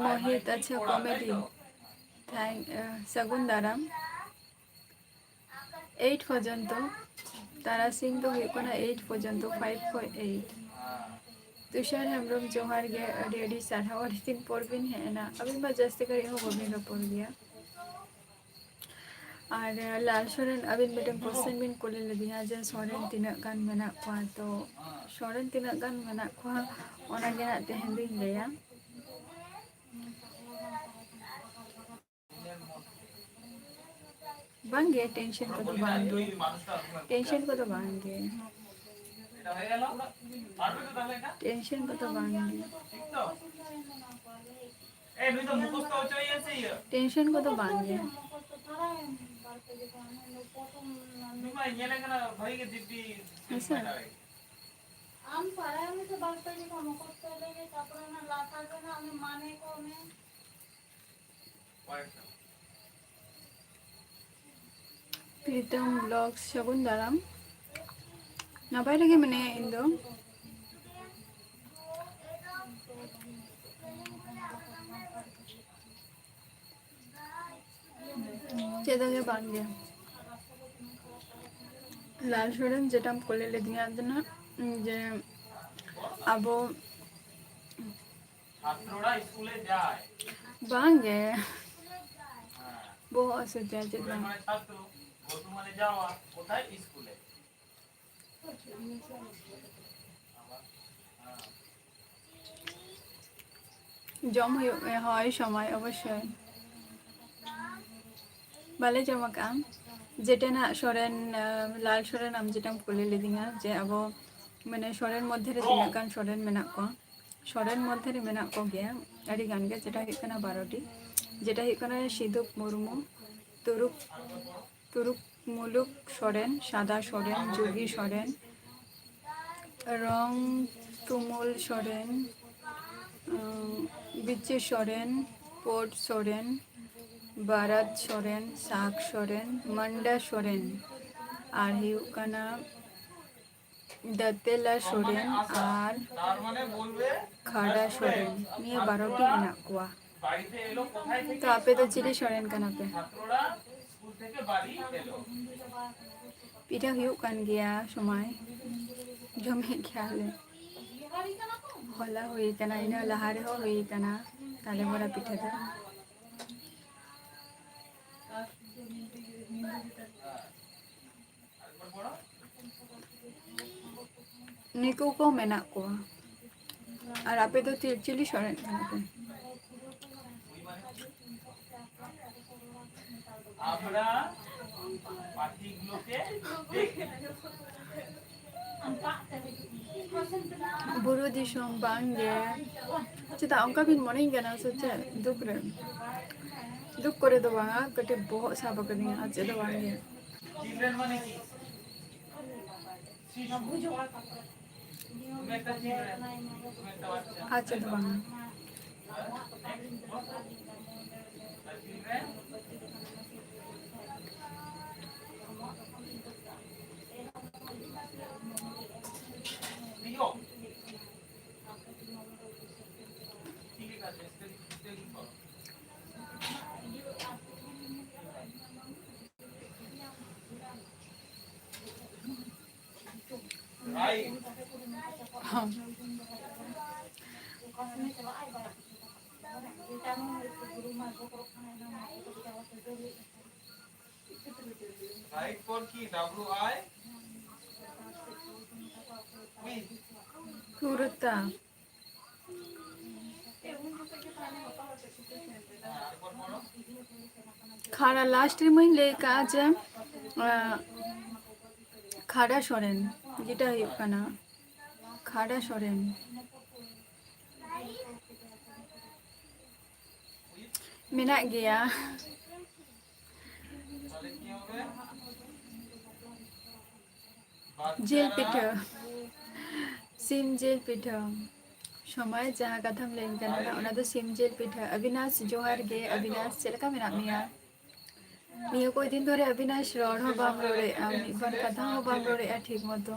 ᱢᱳᱦᱤᱛ, ᱟᱪᱪᱷᱟ, comedy᱾ Thank, ᱥᱟᱹᱜᱩᱱ ᱫᱟᱨᱟᱢ᱾ Eight ᱯᱚᱨᱡᱚᱱᱛᱚ᱾ ᱛᱟᱨᱟᱥᱤᱧ ᱫᱚ ᱦᱩᱭᱩᱜ ᱠᱟᱱᱟ ᱮᱭᱤᱴ ᱯᱚᱨᱡᱚᱱᱛᱚ, ᱯᱷᱟᱭᱤᱵᱷ ᱠᱷᱚᱱ ᱮᱭᱤᱴ᱾ ᱛᱩᱥᱟᱨ ᱦᱮᱢᱵᱨᱚᱢ, ᱡᱚᱦᱟᱨ ᱜᱮ, ᱟᱹᱰᱤ ᱟᱹᱰᱤ ᱥᱟᱨᱦᱟᱣ, ᱟᱹᱰᱤ ᱫᱤᱱ ᱯᱚᱨ ᱵᱤᱱ ᱦᱮᱡ ᱮᱱᱟ᱾ ᱟᱹᱵᱤᱱ ᱢᱟ ᱡᱟᱹᱥᱛᱤ ᱜᱷᱟᱹᱲᱤᱡ ᱦᱚᱸ ᱵᱟᱹᱵᱤᱱ ᱨᱚᱯᱚᱲ ᱜᱮᱭᱟ᱾ ᱟᱨ ᱞᱟᱞ ᱥᱚᱨᱮᱱ, ᱟᱹᱵᱤᱱ ᱢᱤᱫᱴᱮᱱ ᱠᱚᱥᱪᱮᱱ ᱵᱤᱱ ᱠᱩᱞᱤ ᱞᱤᱫᱤᱧᱟ ᱡᱮ ᱥᱚᱨᱮᱱ ᱛᱤᱱᱟᱹᱜ ᱜᱟᱱ ᱢᱮᱱᱟᱜ ᱠᱚᱣᱟ, ᱛᱚ ᱥᱚᱨᱮᱱ ᱛᱤᱱᱟᱹᱜ ᱜᱟᱱ ᱢᱮᱱᱟᱜ ᱠᱚᱣᱟ ᱚᱱᱟ ᱜᱮ ᱦᱟᱸᱜ ᱛᱮᱦᱮᱧ ᱫᱚᱧ ᱞᱟᱹᱭᱟ᱾ ᱵᱟᱝᱜᱮ, ᱴᱮᱱᱥᱚᱱ ᱠᱚᱫᱚ ᱵᱟᱝᱜᱮ, ᱴᱮᱱᱥᱚᱱ ᱠᱚᱫᱚ ᱵᱟᱝᱜᱮ, ᱴᱮᱱᱥᱚᱱ ᱠᱚᱫᱚ ᱵᱟᱝᱜᱮ, ᱴᱮᱱᱥᱚᱱ ᱠᱚᱫᱚ ᱵᱟᱝᱜᱮ᱾ ᱦᱮᱸᱥᱮ? ᱟᱢ ᱯᱟᱲᱦᱟᱣ ᱢᱮᱥᱮ ᱵᱟᱨ ᱯᱮ ᱡᱚᱠᱷᱚᱱ ᱢᱩᱠᱷᱚᱥᱛᱚ ᱞᱮᱜᱮ, ᱛᱟᱨᱯᱚᱨᱮ ᱚᱱᱟ ᱞᱟᱛᱟᱨ ᱨᱮᱱᱟᱜ ᱚᱱᱟ ᱢᱟᱱᱮ ᱠᱚ ᱚᱱᱮ᱾ ᱯᱨᱤᱛᱚᱢ ᱵᱞᱚᱜ, ᱥᱟᱹᱜᱩᱱ ᱫᱟᱨᱟᱢ᱾ ᱱᱟᱯᱟᱭ ᱨᱮᱜᱮ ᱢᱮᱱᱟᱭᱟ ᱤᱧ ᱫᱚ᱾ ᱪᱮᱫ ᱦᱚᱸ ᱵᱟᱝ ᱜᱮ᱾ ᱞᱟᱞ ᱥᱚᱨᱮᱱ ᱡᱮᱴᱟᱢ ᱠᱩᱞᱤ ᱞᱤᱫᱤᱧᱟ ᱟᱫᱚ ᱱᱟᱜ ᱡᱮ ᱟᱵᱚ ᱵᱟᱝ ᱜᱮ᱾ ᱵᱚᱦᱚᱜ ᱦᱟᱹᱥᱩ ᱪᱮᱫ ᱵᱟᱝ᱾ ᱡᱚᱢ ᱦᱩᱭᱩᱜ ᱜᱮᱭᱟ, ᱦᱳᱭ, ᱥᱚᱢᱚᱭ ᱚᱵᱚᱥᱥᱳᱭ᱾ ᱵᱟᱞᱮ ᱡᱚᱢ ᱟᱠᱟᱫᱼᱟ᱾ ᱡᱮᱴᱟ ᱱᱟᱜ ᱥᱚᱨᱮᱱ, ᱟᱸ, ᱞᱟᱞ ᱥᱚᱨᱮᱱ, ᱟᱢ ᱡᱮᱴᱟᱢ ᱠᱩᱞᱤ ᱞᱤᱫᱤᱧᱟ ᱡᱮ ᱟᱵᱚ, ᱢᱟᱱᱮ, ᱥᱚᱨᱮᱱ ᱢᱚᱫᱽᱫᱷᱮ ᱨᱮ ᱛᱤᱱᱟᱹᱜ ᱜᱟᱱ ᱥᱚᱨᱮᱱ ᱢᱮᱱᱟᱜ ᱠᱚᱣᱟ, ᱥᱚᱨᱮᱱ ᱢᱚᱫᱽᱫᱷᱮ ᱨᱮ ᱢᱮᱱᱟᱜ ᱠᱚᱜᱮᱭᱟ ᱟᱹᱰᱤ ᱜᱟᱱ ᱜᱮ, ᱡᱮᱴᱟ ᱦᱩᱭᱩᱜ ᱠᱟᱱᱟ ᱵᱟᱨᱚᱴᱤ, ᱡᱮᱴᱟ ᱦᱩᱭᱩᱜ ᱠᱟᱱᱟ ᱥᱤᱫᱩᱯ ᱢᱩᱨᱢᱩ, ᱛᱩᱨᱩᱯ ᱛᱩᱨᱩᱯ ᱢᱩᱞᱩᱠ ᱥᱚᱨᱮᱱ, ᱥᱟᱫᱟ ᱥᱚᱨᱮᱱ, ᱡᱩᱜᱤ ᱥᱚᱨᱮᱱ, ᱨᱚᱝ ᱛᱩᱢᱩᱞ ᱥᱚᱨᱮᱱ, ᱩᱸ, ᱵᱤᱪᱩ ᱥᱚᱨᱮᱱ, ᱯᱳᱴ ᱥᱚᱨᱮᱱ, ᱵᱟᱨᱟᱫ ᱥᱚᱨᱮᱱ, ᱥᱟᱠ ᱥᱚᱨᱮᱱ, ᱢᱟᱱᱰᱟ ᱥᱚᱨᱮᱱ, ᱟᱨ ᱦᱩᱭᱩᱜ ᱠᱟᱱᱟ ᱫᱟᱛᱮᱞᱟ ᱥᱚᱨᱮᱱ ᱟᱨ ᱠᱷᱟᱰᱟ ᱥᱚᱨᱮᱱ, ᱱᱤᱭᱟᱹ ᱵᱟᱨᱚ ᱴᱤ ᱢᱮᱱᱟᱜ ᱠᱚᱣᱟ᱾ ᱛᱚ ᱟᱯᱮ ᱫᱚ ᱪᱤᱞᱤ ᱥᱚᱨᱮᱱ ᱠᱟᱱᱟ ᱯᱮ? ᱯᱤᱴᱷᱟᱹ ᱦᱩᱭᱩᱜ ᱠᱟᱱ ᱜᱮᱭᱟ ᱥᱚᱢᱚᱭ, ᱡᱚᱢᱮᱫ ᱜᱮᱭᱟᱞᱮ᱾ ᱦᱚᱞᱟ ᱦᱩᱭ ᱠᱟᱱᱟ, ᱤᱱᱟᱹ ᱞᱟᱦᱟ ᱨᱮᱦᱚᱸ ᱦᱩᱭ ᱠᱟᱱᱟ ᱛᱟᱞᱮ ᱵᱚᱲᱟ ᱯᱤᱴᱷᱟᱹ ᱫᱚ᱾ ᱱᱤᱠᱩ ᱠᱚ ᱢᱮᱱᱟᱜ ᱠᱚᱣᱟ᱾ ᱟᱨ ᱟᱯᱮ ᱫᱚ ᱪᱤ-, ᱪᱤᱞᱤ ᱥᱚᱨᱮᱱ ᱠᱟᱱᱟ ᱯᱮ? আমরা পাখিগুলোকে দেখে। ᱵᱩᱨᱩ ᱫᱤᱥᱚᱢ ᱵᱟᱝ ᱜᱮ᱾ ᱪᱮᱫᱟᱜ ᱚᱱᱠᱟ ᱵᱤᱱ ᱢᱚᱱᱮᱧ ᱠᱟᱱᱟ ᱥᱮ ᱪᱮᱫ? ᱫᱩᱠ ᱨᱮ, ᱫᱩᱠ ᱠᱚᱨᱮ ᱫᱚ ᱵᱟᱝᱟ, ᱠᱟᱹᱴᱤᱡ ᱵᱚᱦᱚᱜ ᱥᱟᱵ ᱟᱠᱟᱫᱤᱧᱟ, ᱟᱨ ᱪᱮᱫ ᱦᱚᱸ ᱵᱟᱝ ᱜᱮ᱾ ᱟᱨ ᱪᱮᱫ ᱦᱚᱸ ᱵᱟᱝᱟ᱾ ᱠᱩᱨᱛᱟ᱾ ᱠᱷᱟᱲᱟ, last ᱨᱮᱢᱟᱧ ᱞᱟᱹᱭ ᱠᱟᱜᱼᱟ ᱡᱮ, ᱟᱸ, ᱠᱷᱟᱲᱟ ᱥᱚᱨᱮᱱ, ᱡᱮᱴᱟ ᱦᱩᱭᱩᱜ ᱠᱟᱱᱟ ᱠᱷᱟᱲᱟ ᱥᱚᱨᱮᱱ᱾ ᱢᱮᱱᱟᱜ ᱜᱮᱭᱟ᱾ ᱡᱤᱞ ᱯᱤᱴᱷᱟᱹ, ᱥᱤᱢ ᱡᱤᱞ ᱯᱤᱴᱷᱟᱹ᱾ ᱥᱚᱢᱚᱭ ᱡᱟᱦᱟᱸ ᱠᱟᱛᱷᱟᱢ ᱞᱟᱹᱭᱟᱹᱧ ᱠᱟᱱᱟ, ᱚᱱᱟ ᱫᱚ ᱥᱤᱢ ᱡᱤᱞ ᱯᱤᱴᱷᱟᱹ᱾ ᱚᱵᱤᱱᱟᱥ, ᱡᱚᱦᱟᱨ ᱜᱮ᱾ ᱚᱵᱤᱱᱟᱥ, ᱪᱮᱫ ᱞᱮᱠᱟ ᱢᱮᱱᱟᱜ ᱢᱮᱭᱟ? ᱱᱤᱭᱟᱹ ᱠᱚᱭ ᱫᱤᱱ ᱫᱷᱚᱨᱮ ᱚᱵᱤᱱᱟᱥ ᱨᱚᱲ ᱦᱚᱸ ᱵᱟᱢ ᱨᱚᱲᱮᱫᱼᱟ, ᱢᱤᱫ ᱵᱟᱨ ᱠᱟᱛᱷᱟ ᱦᱚᱸ ᱵᱟᱢ ᱨᱚᱲᱮᱫᱼᱟ ᱴᱷᱤᱠ ᱢᱚᱛᱚ᱾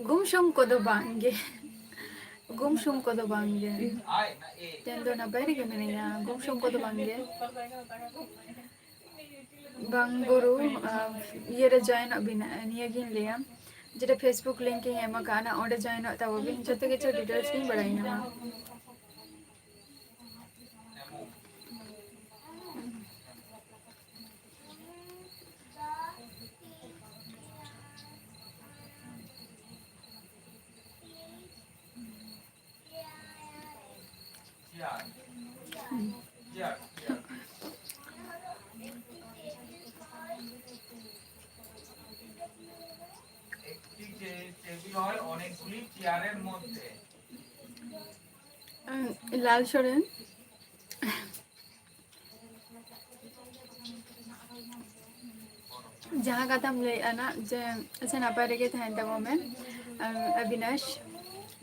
ᱜᱩᱢᱥᱩᱢ ᱠᱚᱫᱚ ᱵᱟᱝ ᱜᱮ, ᱜᱩᱢᱥᱩᱢ ᱠᱚᱫᱚ ᱵᱟᱝ ᱜᱮ᱾ ᱛᱮᱦᱮᱧ ᱫᱚ ᱱᱟᱯᱟᱭ ᱨᱮᱜᱮ ᱢᱤᱱᱟᱹᱧᱟ, ᱜᱩᱢᱥᱩᱢ ᱠᱚᱫᱚ ᱵᱟᱝ ᱜᱮ᱾ ᱵᱟᱝ ᱜᱩᱨᱩ, ᱟᱢ, ᱤᱭᱟᱹ ᱨᱮ ᱡᱚᱭᱮᱱᱚᱜ ᱵᱤᱱ, ᱱᱤᱭᱟᱹ ᱜᱤᱧ ᱞᱟᱹᱭᱟ, ᱡᱮᱴᱟ Facebook link ᱤᱧ ᱮᱢ ᱟᱠᱟᱫᱼᱟ, ᱚᱸᱰᱮ ᱡᱚᱭᱮᱱᱚᱜ ᱛᱟᱵᱚ ᱵᱤᱱ, ᱡᱚᱛᱚ ᱠᱤᱪᱷᱩ details ᱜᱤᱧ ᱵᱟᱲᱟᱭ ᱧᱟᱢᱟ᱾ একটি চে-, টেবিল হয় অনেকগুলি চেয়ারের মধ্যে। উম, ᱞᱟᱞ ᱥᱚᱨᱮᱱ, ᱡᱟᱦᱟᱸ ᱠᱟᱛᱷᱟᱢ ᱞᱟᱹᱭᱮᱫᱼᱟ ᱱᱟᱜ, ᱡᱮ ᱟᱪᱪᱷᱟ, ᱱᱟᱯᱟᱭ ᱨᱮᱜᱮ ᱛᱟᱦᱮᱱ ᱛᱟᱵᱚᱱ ᱢᱮ᱾ ᱟᱨ ᱚᱵᱤᱱᱟᱥ,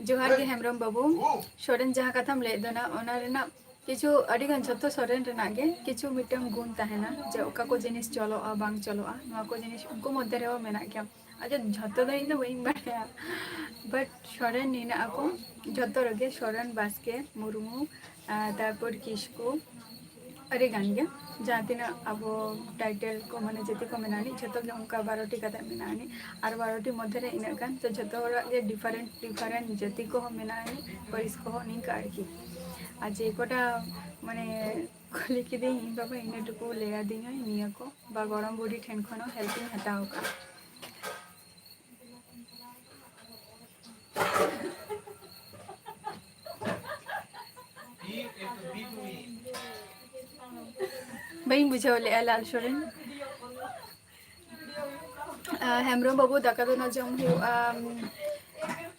ᱡᱚᱦᱟᱨ ᱜᱮ ᱦᱮᱢᱵᱨᱚᱢ ᱵᱟᱹᱵᱩ᱾ ᱥᱚᱨᱮᱱ, ᱡᱟᱦᱟᱸ ᱠᱟᱛᱷᱟᱢ ᱞᱟᱹᱭᱮᱫ ᱫᱚ ᱱᱟᱜ, ᱚᱱᱟ ᱨᱮᱱᱟᱜ ᱠᱤᱪᱷᱩ, ᱟᱹᱰᱤᱜᱟᱱ, ᱡᱷᱚᱛᱚ ᱥᱚᱨᱮᱱ ᱨᱮᱱᱟᱜ ᱜᱮ ᱠᱤᱪᱷᱩ ᱢᱤᱫᱴᱟᱝ ᱜᱩᱱ ᱛᱟᱦᱮᱱᱟ, ᱡᱮ ᱚᱠᱟ ᱠᱚ ᱡᱤᱱᱤᱥ ᱪᱚᱞᱚᱜᱼᱟ, ᱵᱟᱝ ᱪᱚᱞᱚᱜᱼᱟ, ᱱᱚᱣᱟ ᱠᱚ ᱡᱤᱱᱤᱥ ᱩᱱᱠᱩ ᱢᱚᱫᱽᱫᱷᱮ ᱨᱮᱦᱚᱸ ᱢᱮᱱᱟᱜ ᱜᱮᱭᱟ᱾ ᱟᱪᱪᱷᱟ, ᱡᱷᱚᱛᱚ ᱫᱚ ᱤᱧ ᱫᱚ ᱵᱟᱹᱧ ᱵᱟᱲᱟᱭᱟ, but ᱥᱚᱨᱮᱱ ᱢᱮᱱᱟᱜ ᱟᱠᱚ ᱡᱷᱚᱛᱚ ᱨᱮᱜᱮ, ᱥᱚᱨᱮᱱ, ᱵᱟᱥᱠᱮ, ᱢᱩᱨᱢᱩ, ᱟᱨ ᱛᱟᱨᱯᱚᱨ ᱠᱤᱥᱠᱩ, ᱟᱹᱰᱤ ᱜᱟᱱ ᱜᱮ᱾ ᱡᱟᱦᱟᱸ ᱛᱤᱱᱟᱹᱜ ᱟᱵᱚ title ᱠᱚ, ᱢᱟᱱᱮ ᱡᱟᱹᱛᱤ ᱠᱚ ᱢᱮᱱᱟᱜ ᱟᱹᱱᱤᱡ, ᱡᱷᱚᱛᱚ ᱜᱮ ᱚᱱᱠᱟ ᱵᱟᱨᱚ ᱴᱤ ᱠᱟᱛᱮ ᱢᱮᱱᱟᱜ ᱟᱹᱱᱤᱡ, ᱟᱨ ᱵᱟᱨᱚ ᱴᱤ ᱢᱚᱫᱽᱫᱷᱮ ᱨᱮ ᱤᱱᱟᱹᱜ ᱜᱟᱱ, ᱛᱚ ᱡᱷᱚᱛᱚ ᱦᱚᱲᱟᱜ ᱜᱮ different different ᱡᱟᱹᱛᱤ ᱠᱚᱦᱚᱸ ᱢᱮᱱᱟᱜ ᱟᱹᱱᱤᱡ, ᱯᱟᱹᱨᱤᱥ ᱠᱚᱦᱚᱸ ᱱᱤᱝᱠᱟ ᱟᱨᱠᱤ᱾ ᱟᱨ ᱡᱮ ᱠᱚᱴᱟ ᱢᱟᱱᱮ ᱠᱩᱞᱤ ᱠᱤᱫᱤᱧ ᱤᱧ ᱵᱟᱵᱟ, ᱤᱱᱟᱹ ᱴᱩᱠᱩ ᱞᱟᱹᱭ ᱟᱹᱫᱤᱧᱟᱭ ᱱᱤᱭᱟᱹ ᱠᱚ, ᱵᱟ ᱜᱚᱲᱚᱢ ᱵᱩᱰᱷᱤ ᱴᱷᱮᱱ ᱠᱷᱚᱱ ᱦᱚᱸ help ᱤᱧ ᱦᱟᱛᱟᱣ ᱟᱠᱟᱫᱼᱟ᱾ ᱵᱟᱹᱧ ᱵᱩᱡᱷᱟᱹᱣ ᱞᱮᱜᱼᱟ, ᱞᱟᱞ ᱥᱚᱨᱮᱱ᱾ ᱟᱸ, ᱦᱮᱢᱵᱨᱚᱢ ᱵᱟᱹᱵᱩ, ᱫᱟᱠᱟ ᱫᱚ ᱱᱟᱜ ᱡᱚᱢ ᱦᱩᱭᱩᱜᱼᱟ, ᱩᱢ,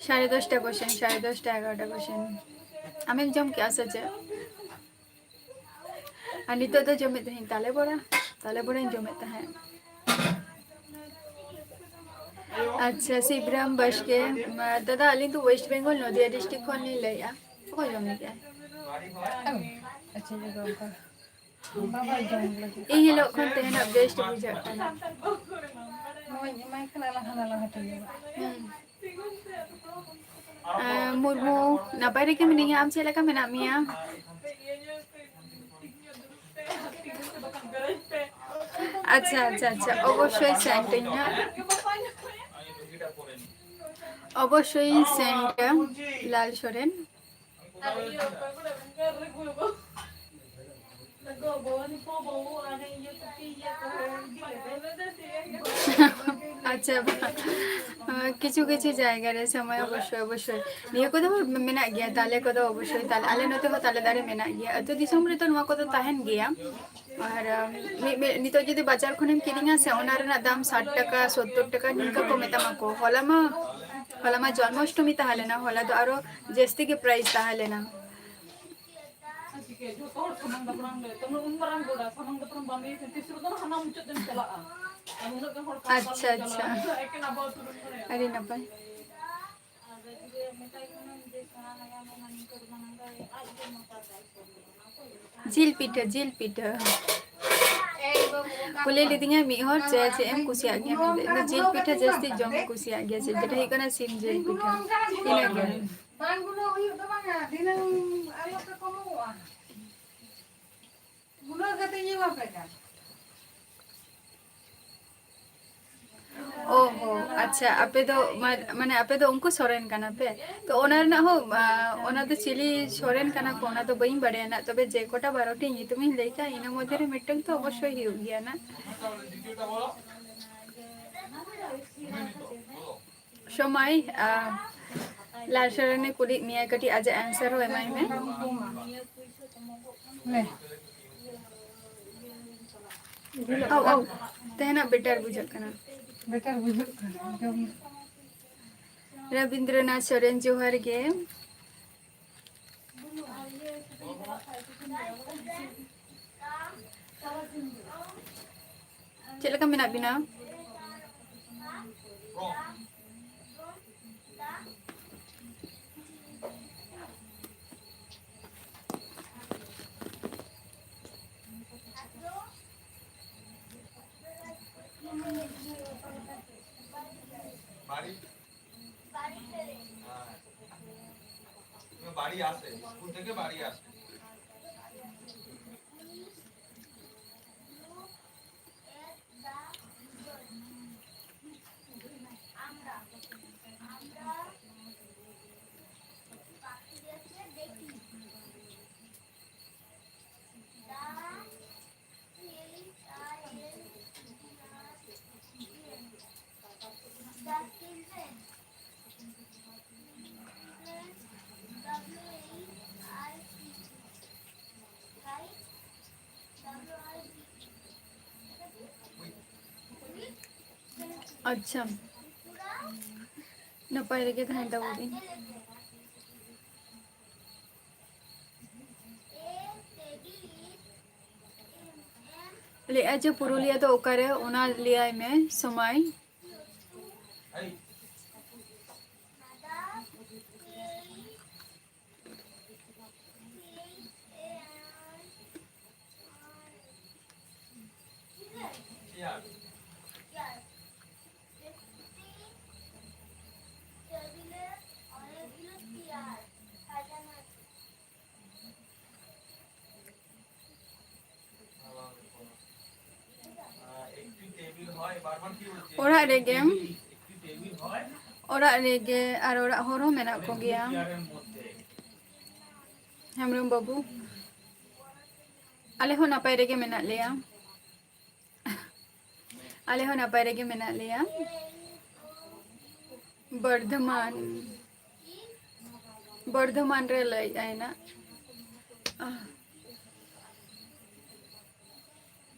ᱥᱟᱲᱮ ᱫᱚᱥᱴᱟ ᱠᱚᱥᱮᱱ, ᱥᱟᱲᱮ ᱫᱚᱥᱴᱟ, ᱮᱜᱟᱨᱚᱴᱟ ᱠᱚᱥᱮᱱ᱾ ᱟᱢᱮᱢ ᱡᱚᱢ ᱠᱮᱜᱼᱟ ᱥᱮ ᱪᱮᱫ? ᱟᱨ ᱱᱤᱛᱚᱜ ᱫᱚ ᱡᱚᱢᱮᱫ ᱛᱟᱦᱮᱸᱧ ᱛᱟᱞᱮ ᱵᱚᱲᱟ, ᱛᱟᱞᱮ ᱵᱚᱲᱟᱧ ᱡᱚᱢᱮᱫ ᱛᱟᱦᱮᱸᱫ᱾ ᱟᱪᱪᱷᱟ, ᱥᱤᱵᱨᱟᱢ ᱵᱟᱥᱠᱮ, ᱢᱟ, ᱫᱟᱫᱟ, ᱟᱹᱞᱤᱧ ᱫᱚ West Bengal, ᱱᱚᱫᱤᱭᱟ district ᱠᱷᱚᱱ ᱞᱤᱧ ᱞᱟᱹᱭᱮᱫᱼᱟ᱾ ᱚᱠᱚᱭ ᱡᱚᱢ ᱞᱟᱹᱜᱤᱫ ᱟᱭ? ᱟᱪᱪᱷᱟ, ᱤᱧ ᱫᱚ ᱚᱱᱠᱟ ᱵᱟᱵᱟ ᱡᱚᱢ ᱞᱟᱹᱜᱤᱫ᱾ ᱤᱧ ᱦᱤᱞᱳᱜ ᱠᱷᱚᱱ ᱛᱮᱦᱮᱧᱟᱜ best ᱵᱩᱡᱷᱟᱹᱜ ᱠᱟᱱᱟ᱾ ᱱᱚᱣᱟᱧ ᱮᱢᱟᱭ ᱠᱷᱟᱱ ᱟᱞᱟᱝ ᱦᱟᱱᱟ ᱞᱟᱝ ᱦᱟᱹᱴᱤᱧᱚᱜᱼᱟ᱾ ᱦᱩᱸ᱾ ᱟᱸ, ᱢᱩᱨᱢᱩ, ᱱᱟᱯᱟᱭ ᱨᱮᱜᱮ ᱢᱤᱱᱟᱹᱧᱟ, ᱟᱢ ᱪᱮᱫ ᱞᱮᱠᱟ ᱢᱮᱱᱟᱜ ᱢᱮᱭᱟ? ᱟᱪᱪᱷᱟ, ᱟᱪᱪᱷᱟ, ᱟᱪᱪᱷᱟ, ᱚᱵᱚᱥᱥᱳᱭ send ᱟᱹᱧ ᱦᱟᱸᱜ᱾ ᱚᱵᱚᱥᱥᱳᱭ ᱤᱧ send ᱟ, ᱞᱟᱞ ᱥᱚᱨᱮᱱ᱾ ᱟᱪᱪᱷᱟ, ᱵᱟ-, ᱠᱤᱪᱷᱩ ᱠᱤᱪᱷᱩ ᱡᱟᱭᱜᱟ ᱨᱮ ᱥᱚᱢᱚᱭ ᱚᱵᱚᱥᱥᱳᱭ, ᱚᱵᱚᱥᱥᱳᱭ ᱱᱤᱭᱟᱹ ᱠᱚᱫᱚ ᱢᱮᱱᱟᱜ ᱜᱮᱭᱟ, ᱛᱟᱞᱮ ᱠᱚᱫᱚ ᱚᱵᱚᱥᱥᱳᱭ ᱛᱟᱞᱮ, ᱟᱞᱮ ᱱᱚᱛᱮ ᱦᱚᱸ ᱛᱟᱞᱮ ᱫᱟᱨᱮ ᱢᱮᱱᱟᱜ ᱜᱮᱭᱟ᱾ ᱟᱹᱛᱩ ᱫᱤᱥᱚᱢ ᱨᱮᱫᱚ ᱱᱚᱣᱟ ᱠᱚᱫᱚ ᱛᱟᱦᱮᱱ ᱜᱮᱭᱟ᱾ ᱟᱨ, ᱟᱢ, ᱢᱤᱫ, ᱢᱤᱫ, ᱱᱤᱛᱚᱜ ᱡᱩᱫᱤ ᱵᱟᱡᱟᱨ ᱠᱷᱚᱱᱮᱢ ᱠᱤᱨᱤᱧᱟ ᱥᱮ, ᱚᱱᱟ ᱨᱮᱱᱟᱜ ᱫᱟᱢ ᱥᱟᱴ ᱴᱟᱠᱟ, ᱥᱳᱛᱛᱳᱨ ᱴᱟᱠᱟ ᱱᱤᱝᱠᱟᱹ ᱠᱚ ᱢᱮᱛᱟᱢᱟ ᱠᱚ᱾ ᱦᱚᱞᱟ ᱢᱟ, ᱦᱚᱞᱟ ᱢᱟ ᱡᱚᱱᱢᱚᱥᱴᱚᱢᱤ ᱛᱟᱦᱮᱸ ᱞᱮᱱᱟ, ᱦᱚᱞᱟ ᱫᱚ ᱟᱨᱚ ᱡᱟᱹᱥᱛᱤ ᱜᱮ price ᱛᱟᱦᱮᱸ ᱞᱮᱱᱟ᱾ ᱟᱪᱪᱷᱟ, ᱟᱪᱪᱷᱟ, ᱟᱹᱰᱤ ᱱᱟᱯᱟᱭ᱾ ᱡᱤᱞ ᱯᱤᱴᱷᱟᱹ, ᱡᱤᱞ ᱯᱤᱴᱷᱟᱹ᱾ ᱠᱩᱞᱤ ᱞᱤᱫᱤᱧᱟᱭ ᱢᱤᱫ ᱦᱚᱲ ᱡᱮ ᱪᱮᱫ ᱮᱢ ᱠᱩᱥᱤᱭᱟᱜ ᱜᱮᱭᱟ ᱢᱮᱱᱛᱮ᱾ ᱤᱧ ᱫᱚ ᱡᱤᱞ ᱯᱤᱴᱷᱟᱹ ᱡᱟᱹᱥᱛᱤ ᱡᱚᱢ ᱤᱧ ᱠᱩᱥᱤᱭᱟᱜ ᱜᱮᱭᱟ, ᱡᱮ ᱡᱮᱴᱟ ᱦᱩᱭᱩᱜ ᱠᱟᱱᱟ ᱥᱤᱢ ᱡᱤᱞ ᱯᱤᱴᱷᱟᱹ, ᱤᱱᱟᱹᱜᱮ᱾ ᱵᱟᱝ ᱜᱩᱱᱟᱹ ᱦᱩᱭᱩᱜ ᱫᱚ ᱵᱟᱝᱟ, ᱫᱷᱤᱱᱟᱹᱝ ᱟᱞᱚ ᱯᱮ ᱠᱚᱢᱚᱜᱚᱜᱼᱟ᱾ ᱜᱩᱱᱟᱹ ᱠᱟᱛᱮ ᱤᱧ ᱮᱢᱟ ᱯᱮ ᱠᱟᱱ᱾ ᱚ ᱦᱚ, ᱟᱪᱪᱷᱟ, ᱟᱯᱮ ᱫᱚ ᱢᱟ-, ᱢᱟᱱᱮ ᱟᱯᱮ ᱫᱚ ᱩᱱᱠᱩ ᱥᱚᱨᱮᱱ ᱠᱟᱱᱟ ᱯᱮ? ᱛᱚ ᱚᱱᱟ ᱨᱮᱱᱟᱜ ᱦᱚᱸ, ᱟ, ᱚᱱᱟ ᱫᱚ ᱪᱤᱞᱤ ᱥᱚᱨᱮᱱ ᱠᱟᱱᱟ ᱠᱚ, ᱚᱱᱟ ᱫᱚ ᱵᱟᱹᱧ ᱵᱟᱲᱟᱭᱟ ᱱᱟᱜ᱾ ᱛᱚᱵᱮ ᱡᱮ ᱠᱚᱴᱟ ᱵᱟᱨᱚ ᱴᱤ ᱧᱩᱛᱩᱢᱤᱧ ᱞᱟᱹᱭ ᱠᱟᱜ, ᱤᱱᱟᱹ ᱢᱚᱫᱽᱫᱷᱮ ᱨᱮ ᱢᱤᱫᱴᱟᱝ ᱛᱚ ᱚᱵᱚᱥᱥᱳᱭ ᱦᱩᱭᱩᱜ ᱜᱮᱭᱟ ᱱᱟᱜ᱾ ᱥᱚᱢᱟᱭ, ᱟ, ᱞᱟᱞ ᱥᱚᱨᱮᱱᱮ ᱠᱩᱞᱤᱭᱮᱫ ᱢᱮᱭᱟ, ᱠᱟᱹᱴᱤᱡ ᱟᱡᱟᱜ answer ᱦᱚᱸ ᱮᱢᱟᱭ ᱢᱮ᱾ ᱞᱮ᱾ ᱟᱣ, ᱟᱣ, ᱛᱮᱦᱮᱧᱟᱜ better ᱵᱩᱡᱷᱟᱹᱜ ᱠᱟᱱᱟ᱾ Better ᱵᱩᱡᱷᱟᱹᱜ ᱠᱟᱱᱟ, ᱡᱚᱢ᱾ ᱨᱚᱵᱤᱱᱫᱨᱚᱱᱟᱛᱷ ᱥᱚᱨᱮᱱ, ᱡᱚᱦᱟᱨ ᱜᱮ᱾ ᱪᱮᱫ ᱞᱮᱠᱟ ᱢᱮᱱᱟᱜ ᱵᱤᱱᱟ? বাড়ি আসে, স্কুল থেকে বাড়ি আসে। ᱟᱪᱪᱷᱟ, ᱱᱟᱯᱟᱭ ᱨᱮᱜᱮ ᱛᱟᱦᱮᱱ ᱛᱟᱵᱚ ᱵᱤᱱ᱾ ᱞᱟᱹᱭᱮᱜᱼᱟ ᱡᱮ ᱯᱩᱨᱩᱞᱤᱭᱟᱹ ᱫᱚ ᱚᱠᱟᱨᱮ, ᱚᱱᱟ ᱞᱟᱹᱭᱟᱭ ᱢᱮ ᱥᱚᱢᱟᱭ᱾ ᱚᱲᱟᱜ ᱨᱮᱜᱮ, ᱚᱲᱟᱜ ᱨᱮᱜᱮ ᱟᱨ ᱚᱲᱟᱜ ᱦᱚᱲ ᱦᱚᱸ ᱢᱮᱱᱟᱜ ᱠᱚᱜᱮᱭᱟ᱾ ᱦᱮᱢᱵᱨᱚᱢ ᱵᱟᱹᱵᱩ, ᱟᱞᱮ ᱦᱚᱸ ᱱᱟᱯᱟᱭ ᱨᱮᱜᱮ ᱢᱮᱱᱟᱜ ᱞᱮᱭᱟ᱾ ᱟᱞᱮ ᱦᱚᱸ ᱱᱟᱯᱟᱭ ᱨᱮᱜᱮ ᱢᱮᱱᱟᱜ ᱞᱮᱭᱟ᱾ ᱵᱚᱨᱫᱷᱚᱢᱟᱱ, ᱵᱚᱨᱫᱷᱚᱢᱟᱱ ᱨᱮ ᱞᱟᱹᱭᱮᱫ ᱟᱭ ᱱᱟᱜ᱾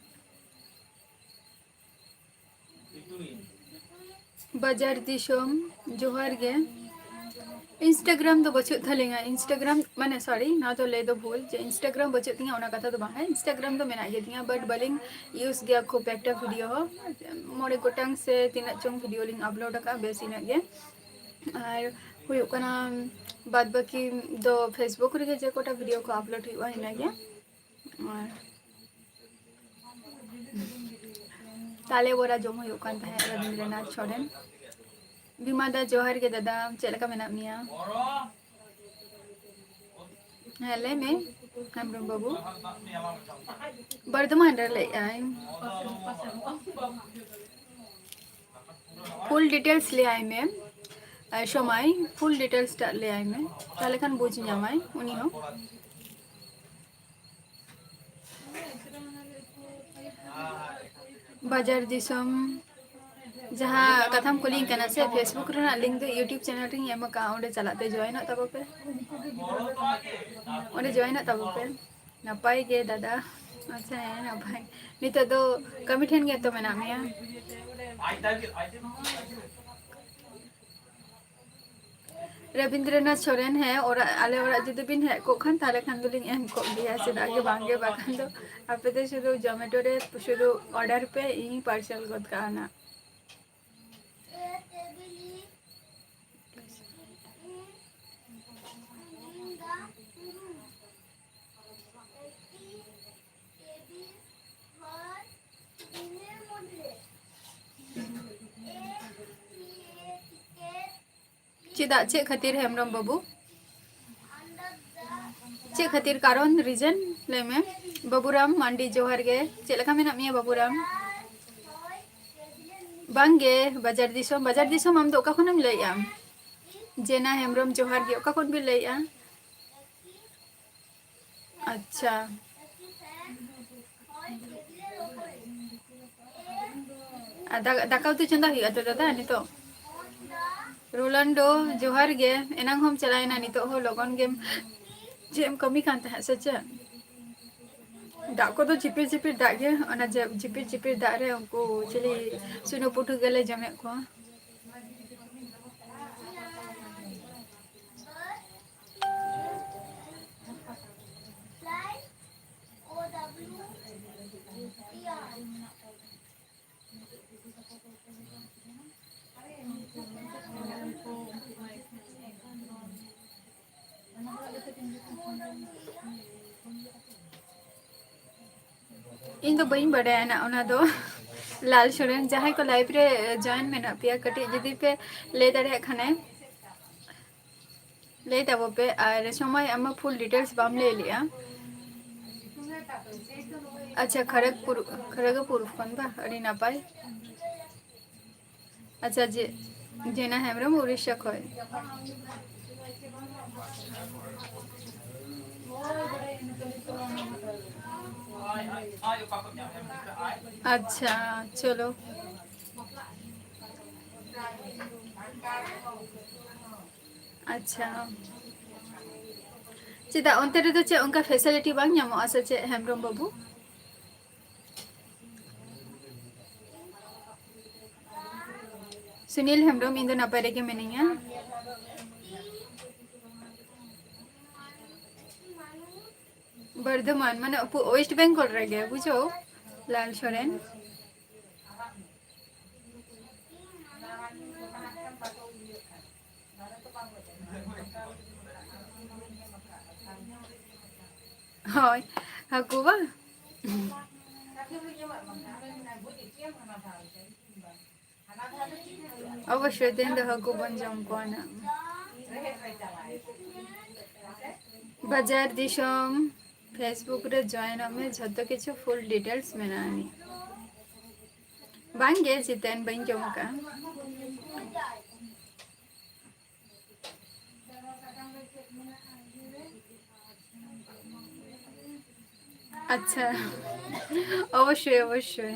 ᱵᱟᱡᱟᱨ ᱫᱤᱥᱚᱢ, ᱡᱚᱦᱟᱨ ᱜᱮ᱾ Instagram ᱫᱚ ᱵᱟᱹᱪᱩᱜ ᱛᱟᱹᱞᱤᱧᱟ, Instagram ᱢᱟᱱᱮ, sorry, ᱱᱚᱣᱟ ᱫᱚ ᱞᱟᱹᱭ ᱫᱚ ᱵᱷᱩᱞ ᱡᱮ Instagram ᱵᱟᱹᱪᱩᱜ ᱛᱤᱧᱟ, ᱚᱱᱟ ᱠᱟᱛᱷᱟ ᱫᱚ ᱵᱟᱝ ᱠᱟᱱᱟ᱾ Instagram ᱫᱚ ᱢᱮᱱᱟᱜ ᱜᱮ ᱛᱤᱧᱟ, but ᱵᱟᱹᱞᱤᱧ use ᱜᱮᱭᱟ ᱠᱷᱩᱵ ᱮᱠᱴᱟ ᱵᱷᱤᱰᱤᱭᱳ ᱦᱚᱸ᱾ ᱢᱚᱬᱮ ᱜᱚᱴᱟᱝ ᱥᱮ ᱛᱤᱱᱟᱹᱜ ᱪᱚᱝ ᱵᱷᱤᱰᱤᱭᱳ ᱞᱤᱧ upload ᱟᱠᱟᱫᱼᱟ, ᱵᱮᱥ ᱤᱱᱟᱹᱜ ᱜᱮ᱾ ᱟᱨ ᱦᱩᱭᱩᱜ ᱠᱟᱱᱟ, ᱵᱟᱫ ᱵᱟᱹᱠᱤ ᱫᱚ Facebook ᱨᱮᱜᱮ ᱡᱮ ᱠᱚᱴᱟ ᱵᱷᱤᱰᱤᱭᱳ ᱠᱚ upload ᱦᱩᱭᱩᱜᱼᱟ, ᱤᱱᱟᱹᱜᱮ᱾ ᱟᱨ ᱛᱟᱞᱮ ᱵᱚᱲᱟ ᱡᱚᱢ ᱦᱩᱭᱩᱜ ᱠᱟᱱ ᱛᱟᱦᱮᱸᱫ ᱨᱚᱵᱤᱱᱫᱨᱚᱱᱟᱛᱷ ᱥᱚᱨᱮᱱ᱾ ᱵᱤᱢᱟ ᱫᱟ, ᱡᱚᱦᱟᱨ ᱜᱮ ᱫᱟᱫᱟ, ᱪᱮᱫ ᱞᱮᱠᱟ ᱢᱮᱱᱟᱜ ᱢᱮᱭᱟ? ᱦᱮᱸ, ᱞᱟᱹᱭ ᱢᱮ ᱦᱮᱢᱵᱨᱚᱢ ᱵᱟᱹᱵᱩ᱾ ᱵᱚᱨᱫᱷᱚᱢᱟᱱ ᱨᱮ ᱞᱟᱹᱭᱮᱫ ᱟᱭ᱾ Full details ᱞᱟᱹᱭᱟᱭ ᱢᱮ᱾ ᱟᱨ ᱥᱚᱢᱟᱭ, full details ᱴᱟᱜ ᱞᱟᱹᱭᱟᱭ ᱢᱮ, ᱛᱟᱦᱞᱮ ᱠᱷᱟᱱ ᱵᱩᱡᱽ ᱧᱟᱢᱟᱭ ᱩᱱᱤ ᱦᱚᱸ᱾ ᱵᱟᱡᱟᱨ ᱫᱤᱥᱚᱢ, ᱡᱟᱦᱟᱸ ᱠᱟᱛᱷᱟᱢ ᱠᱩᱞᱤᱧ ᱠᱟᱱᱟ ᱥᱮ, Facebook ᱨᱮᱱᱟᱜ link ᱫᱚ YouTube channel ᱨᱤᱧ ᱮᱢ ᱟᱠᱟᱫᱼᱟ, ᱚᱸᱰᱮ ᱪᱟᱞᱟᱜ ᱛᱮ join ᱚᱜ ᱛᱟᱵᱚ ᱯᱮ, ᱚᱸᱰᱮ join ᱚᱜ ᱛᱟᱵᱚ ᱯᱮ᱾ ᱱᱟᱯᱟᱭ ᱜᱮ ᱫᱟᱫᱟ? ᱟᱪᱪᱷᱟ, ᱦᱮᱸ, ᱱᱟᱯᱟᱭ᱾ ᱱᱤᱛᱚᱜ ᱫᱚ ᱠᱟᱹᱢᱤ ᱴᱷᱮᱱ ᱜᱮᱛᱚ ᱢᱮᱱᱟᱜ ᱢᱮᱭᱟ? ᱨᱚᱵᱤᱱᱫᱨᱚᱱᱟᱛᱷ ᱥᱚᱨᱮᱱ, ᱦᱮᱸ, ᱚᱲᱟᱜ, ᱟᱞᱮ ᱚᱲᱟᱜ ᱡᱩᱫᱤ ᱵᱤᱱ ᱦᱮᱡ ᱠᱚᱜ ᱠᱷᱟᱱ, ᱛᱟᱦᱚᱞᱮ ᱠᱷᱟᱱ ᱫᱚᱞᱤᱧ ᱮᱢ ᱠᱚᱜ ᱜᱮᱭᱟ, ᱪᱮᱫᱟᱜ ᱜᱮ ᱵᱟᱝ ᱜᱮ, ᱵᱟᱠᱷᱟᱱ ᱫᱚ ᱟᱯᱮ ᱫᱚ ᱥᱩᱫᱷᱩ ᱡᱚᱢᱮᱴᱳ ᱨᱮ ᱥᱩᱫᱷᱩ ᱚᱰᱟᱨ ᱯᱮ, ᱤᱧ ᱯᱟᱨᱥᱮᱞ ᱜᱚᱫ ᱠᱟᱜᱼᱟ ᱱᱟᱜ᱾ ᱪᱮᱫᱟᱜ, ᱪᱮᱫ ᱠᱷᱟᱹᱛᱤᱨ ᱦᱮᱢᱵᱨᱚᱢ ᱵᱟᱹᱵᱩ? ᱪᱮᱫ ᱠᱷᱟᱹᱛᱤᱨ, ᱠᱟᱨᱚᱱ, reason ᱞᱟᱹᱭ ᱢᱮ᱾ ᱵᱟᱹᱵᱩᱨᱟᱢ ᱢᱟᱱᱰᱤ, ᱡᱚᱦᱟᱨ ᱜᱮ᱾ ᱪᱮᱫ ᱞᱮᱠᱟ ᱢᱮᱱᱟᱜ ᱢᱮᱭᱟ ᱵᱟᱹᱵᱩᱨᱟᱢ? ᱵᱟᱝ ᱜᱮ, ᱵᱟᱡᱟᱨ ᱫᱤᱥᱚᱢ, ᱵᱟᱡᱟᱨ ᱫᱤᱥᱚᱢ ᱟᱢ ᱫᱚ ᱚᱠᱟ ᱠᱷᱚᱱᱮᱢ ᱞᱟᱹᱭᱮᱜᱼᱟ? ᱡᱮᱱᱟ ᱦᱮᱢᱵᱨᱚᱢ, ᱡᱚᱦᱟᱨ ᱜᱮ᱾ ᱚᱠᱟ ᱠᱷᱚᱱ ᱵᱤᱱ ᱞᱟᱹᱭᱮᱜᱼᱟ? ᱟᱪᱪᱷᱟ᱾ ᱟᱨ ᱫᱟ-, ᱫᱟᱠᱟ ᱩᱛᱩ ᱪᱚᱸᱫᱟ ᱦᱩᱭᱩᱜᱼᱟ ᱛᱚ ᱫᱟᱫᱟ ᱱᱤᱛᱚᱜ? ᱨᱳᱞᱟᱱᱰᱳ, ᱡᱚᱦᱟᱨ ᱜᱮ᱾ ᱮᱱᱟᱝ ᱦᱚᱸᱢ ᱪᱟᱞᱟᱣ ᱮᱱᱟ, ᱱᱤᱛᱚᱜ ᱦᱚᱸ ᱞᱚᱜᱚᱱ ᱜᱮᱢ, ᱪᱮᱫ ᱮᱢ ᱠᱟᱹᱢᱤ ᱠᱟᱱ ᱛᱟᱦᱮᱸᱫ ᱥᱮ ᱪᱮᱫ? ᱫᱟᱜ ᱠᱚᱫᱚ ᱡᱷᱤᱯᱤᱨ ᱡᱷᱤᱯᱤᱨ ᱫᱟᱜ ᱜᱮ, ᱚᱱᱟ ᱡᱮ ᱡᱷᱤᱯᱤᱨ ᱡᱷᱤᱯᱤᱨ ᱫᱟᱜ ᱨᱮ ᱩᱱᱠᱩ ᱪᱤᱞᱤ ᱥᱩᱱᱩ ᱯᱩᱴᱷᱤ ᱜᱮᱞᱮ ᱡᱚᱢᱮᱫ ᱠᱚᱣᱟ᱾ ᱤᱧ ᱫᱚ ᱵᱟᱹᱧ ᱵᱟᱰᱟᱭᱟ ᱱᱟᱜ ᱚᱱᱟ ᱫᱚ᱾ ᱞᱟᱞ ᱥᱚᱨᱮᱱ, ᱡᱟᱦᱟᱸᱭ ᱠᱚ live ᱨᱮ join ᱢᱮᱱᱟᱜ ᱯᱮᱭᱟ, ᱠᱟᱹᱴᱤᱡ ᱡᱩᱫᱤ ᱯᱮ ᱞᱟᱹᱭ ᱫᱟᱲᱮᱭᱟᱜ ᱠᱷᱟᱱᱮ, ᱞᱟᱹᱭ ᱛᱟᱵᱚ ᱯᱮ᱾ ᱟᱨ ᱥᱚᱢᱚᱭ, ᱟᱢ ᱢᱟ full details ᱵᱟᱢ ᱞᱟᱹᱭ ᱞᱮᱜᱼᱟ᱾ ᱟᱪᱪᱷᱟ, ᱠᱷᱚᱲᱚᱜᱽᱯᱩᱨ, ᱠᱷᱚᱲᱚᱜᱽᱯᱩᱨ ᱠᱷᱚᱱ ᱵᱟ? ᱟᱹᱰᱤ ᱱᱟᱯᱟᱭ᱾ ᱟᱪᱪᱷᱟ, ᱡᱮ, ᱡᱮᱱᱟ ᱦᱮᱢᱵᱨᱚᱢ ᱩᱲᱤᱥᱥᱟ ᱠᱷᱚᱱ᱾ ᱟᱪᱪᱷᱟ, ᱪᱚᱞᱚ᱾ ᱟᱪᱪᱷᱟ, ᱪᱮᱫᱟᱜ ᱚᱱᱛᱮ ᱨᱮᱫᱚ ᱪᱮᱫ ᱚᱱᱠᱟ facility ᱵᱟᱝ ᱧᱟᱢᱚᱜᱼᱟ ᱥᱮ ᱪᱮᱫ, ᱦᱮᱢᱵᱨᱚᱢ ᱵᱟᱹᱵᱩ? ᱥᱩᱱᱤᱞ ᱦᱮᱢᱵᱨᱚᱢ, ᱤᱧ ᱫᱚ ᱱᱟᱯᱟᱭ ᱨᱮᱜᱮ ᱢᱤᱱᱟᱹᱧᱟ᱾ ᱵᱚᱨᱫᱷᱚᱢᱟᱱ, ᱢᱟᱱᱮ ᱩᱯᱩ-, West Bengal ᱨᱮᱜᱮ, ᱵᱩᱡᱷᱟᱹᱣ, ᱞᱟᱞ ᱥᱚᱨᱮᱱ᱾ ᱦᱳᱭ, ᱦᱟᱹᱠᱩ ᱵᱟᱝ? ᱚᱵᱚᱥᱥᱳᱭ, ᱛᱮᱦᱮᱧ ᱫᱚ ᱦᱟᱹᱠᱩ ᱵᱚᱱ ᱡᱚᱢ ᱠᱚᱣᱟ ᱱᱟᱜ᱾ ᱵᱟᱡᱟᱨ ᱫᱤᱥᱚᱢ, Facebook ᱨᱮ join ᱚᱜ ᱢᱮ, ᱡᱷᱚᱛᱚ ᱠᱤᱪᱷᱩ full details ᱢᱮᱱᱟᱜᱼᱟ ᱱᱤᱡ᱾ ᱵᱟᱝᱜᱮ ᱡᱤᱛᱮᱱ, ᱵᱟᱹᱧ ᱡᱚᱢ ᱟᱠᱟᱫᱼᱟ᱾ ᱟᱪᱪᱷᱟ, ᱚᱵᱚᱥᱥᱳᱭ, ᱚᱵᱚᱥᱥᱳᱭ᱾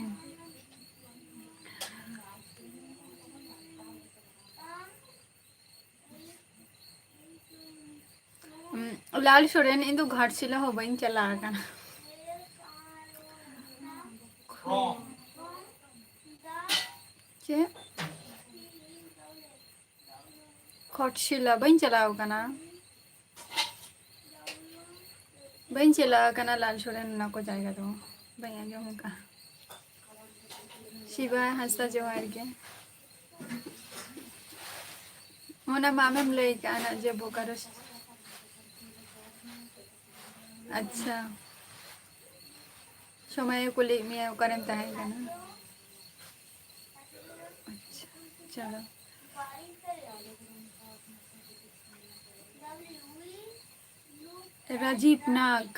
ᱩᱸ, ᱞᱟᱞ ᱥᱚᱨᱮᱱ, ᱤᱧ ᱫᱚ ᱜᱷᱟᱴᱥᱤᱞᱟᱹ ᱦᱚᱸ ᱵᱟᱹᱧ ᱪᱟᱞᱟᱣ ᱟᱠᱟᱱᱟ᱾ ᱪᱮᱫ? ᱜᱷᱟᱴᱥᱤᱞᱟᱹ ᱵᱟᱹᱧ ᱪᱟᱞᱟᱣ ᱟᱠᱟᱱᱟ᱾ ᱵᱟᱹᱧ ᱪᱟᱞᱟᱣ ᱟᱠᱟᱱᱟ ᱞᱟᱞ ᱥᱚᱨᱮᱱ, ᱚᱱᱟ ᱠᱚ ᱡᱟᱭᱜᱟ ᱫᱚ ᱵᱟᱹᱧ ᱟᱸᱡᱚᱢ ᱟᱠᱟᱫᱼᱟ᱾ ᱥᱤᱵᱟ ᱦᱟᱸᱥᱫᱟ, ᱡᱚᱦᱟᱨ ᱜᱮ᱾ ᱚᱱᱟ ᱢᱟ ᱟᱢᱮᱢ ᱞᱟᱹᱭ ᱠᱟᱜᱼᱟ ᱱᱟᱜ ᱡᱮ ᱵᱳᱠᱟᱨᱳ᱾ ᱟᱪᱪᱷᱟ, ᱥᱚᱢᱚᱭᱮ ᱠᱩᱞᱤᱭᱮᱫ ᱢᱮᱭᱟ ᱚᱠᱟᱨᱮᱢ ᱛᱟᱦᱮᱸ ᱠᱟᱱᱟ᱾ ᱟᱪᱪᱷᱟ, ᱪᱚᱞᱚ᱾ ᱨᱟᱡᱤᱵᱽ ᱱᱟᱜᱽ,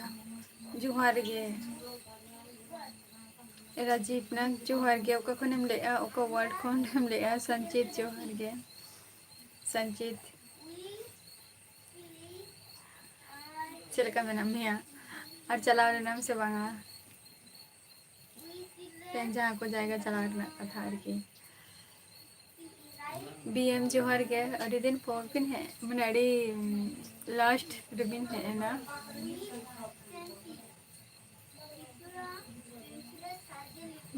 ᱡᱚᱦᱟᱨ ᱜᱮ᱾ ᱨᱟᱡᱤᱵᱽ ᱱᱟᱜᱽ, ᱡᱚᱦᱟᱨ ᱜᱮ᱾ ᱚᱠᱟ ᱠᱷᱚᱱᱮᱢ ᱞᱟᱹᱭᱮᱜᱼᱟ? ᱚᱠᱟ ward ᱠᱷᱚᱱᱮᱢ ᱞᱟᱹᱭᱮᱜᱼᱟ? ᱥᱟᱱᱪᱤᱛ, ᱡᱚᱦᱟᱨ ᱜᱮ᱾ ᱥᱟᱱᱪᱤᱛ, ᱪᱮᱫ ᱞᱮᱠᱟ ᱢᱮᱱᱟᱜ ᱢᱮᱭᱟ? ᱟᱨ ᱪᱟᱞᱟᱣ ᱞᱮᱱᱟᱢ ᱥᱮ ᱵᱟᱝᱟ? ᱛᱮᱦᱮᱧ ᱡᱟᱦᱟᱸ ᱠᱚ ᱡᱟᱭᱜᱟ ᱪᱟᱞᱟᱣ ᱨᱮᱱᱟᱜ ᱠᱟᱛᱷᱟ ᱟᱨᱠᱤ᱾ ᱵᱤ ᱮᱢ ᱡᱚᱦᱟᱨ ᱜᱮ, ᱟᱹᱰᱤ ᱫᱤᱱ ᱯᱚᱨ ᱵᱤᱱ ᱦᱮᱡ, ᱢᱟᱱᱮ ᱟᱹᱰᱤ last ᱨᱮᱵᱤᱱ ᱦᱮᱡ ᱮᱱᱟ᱾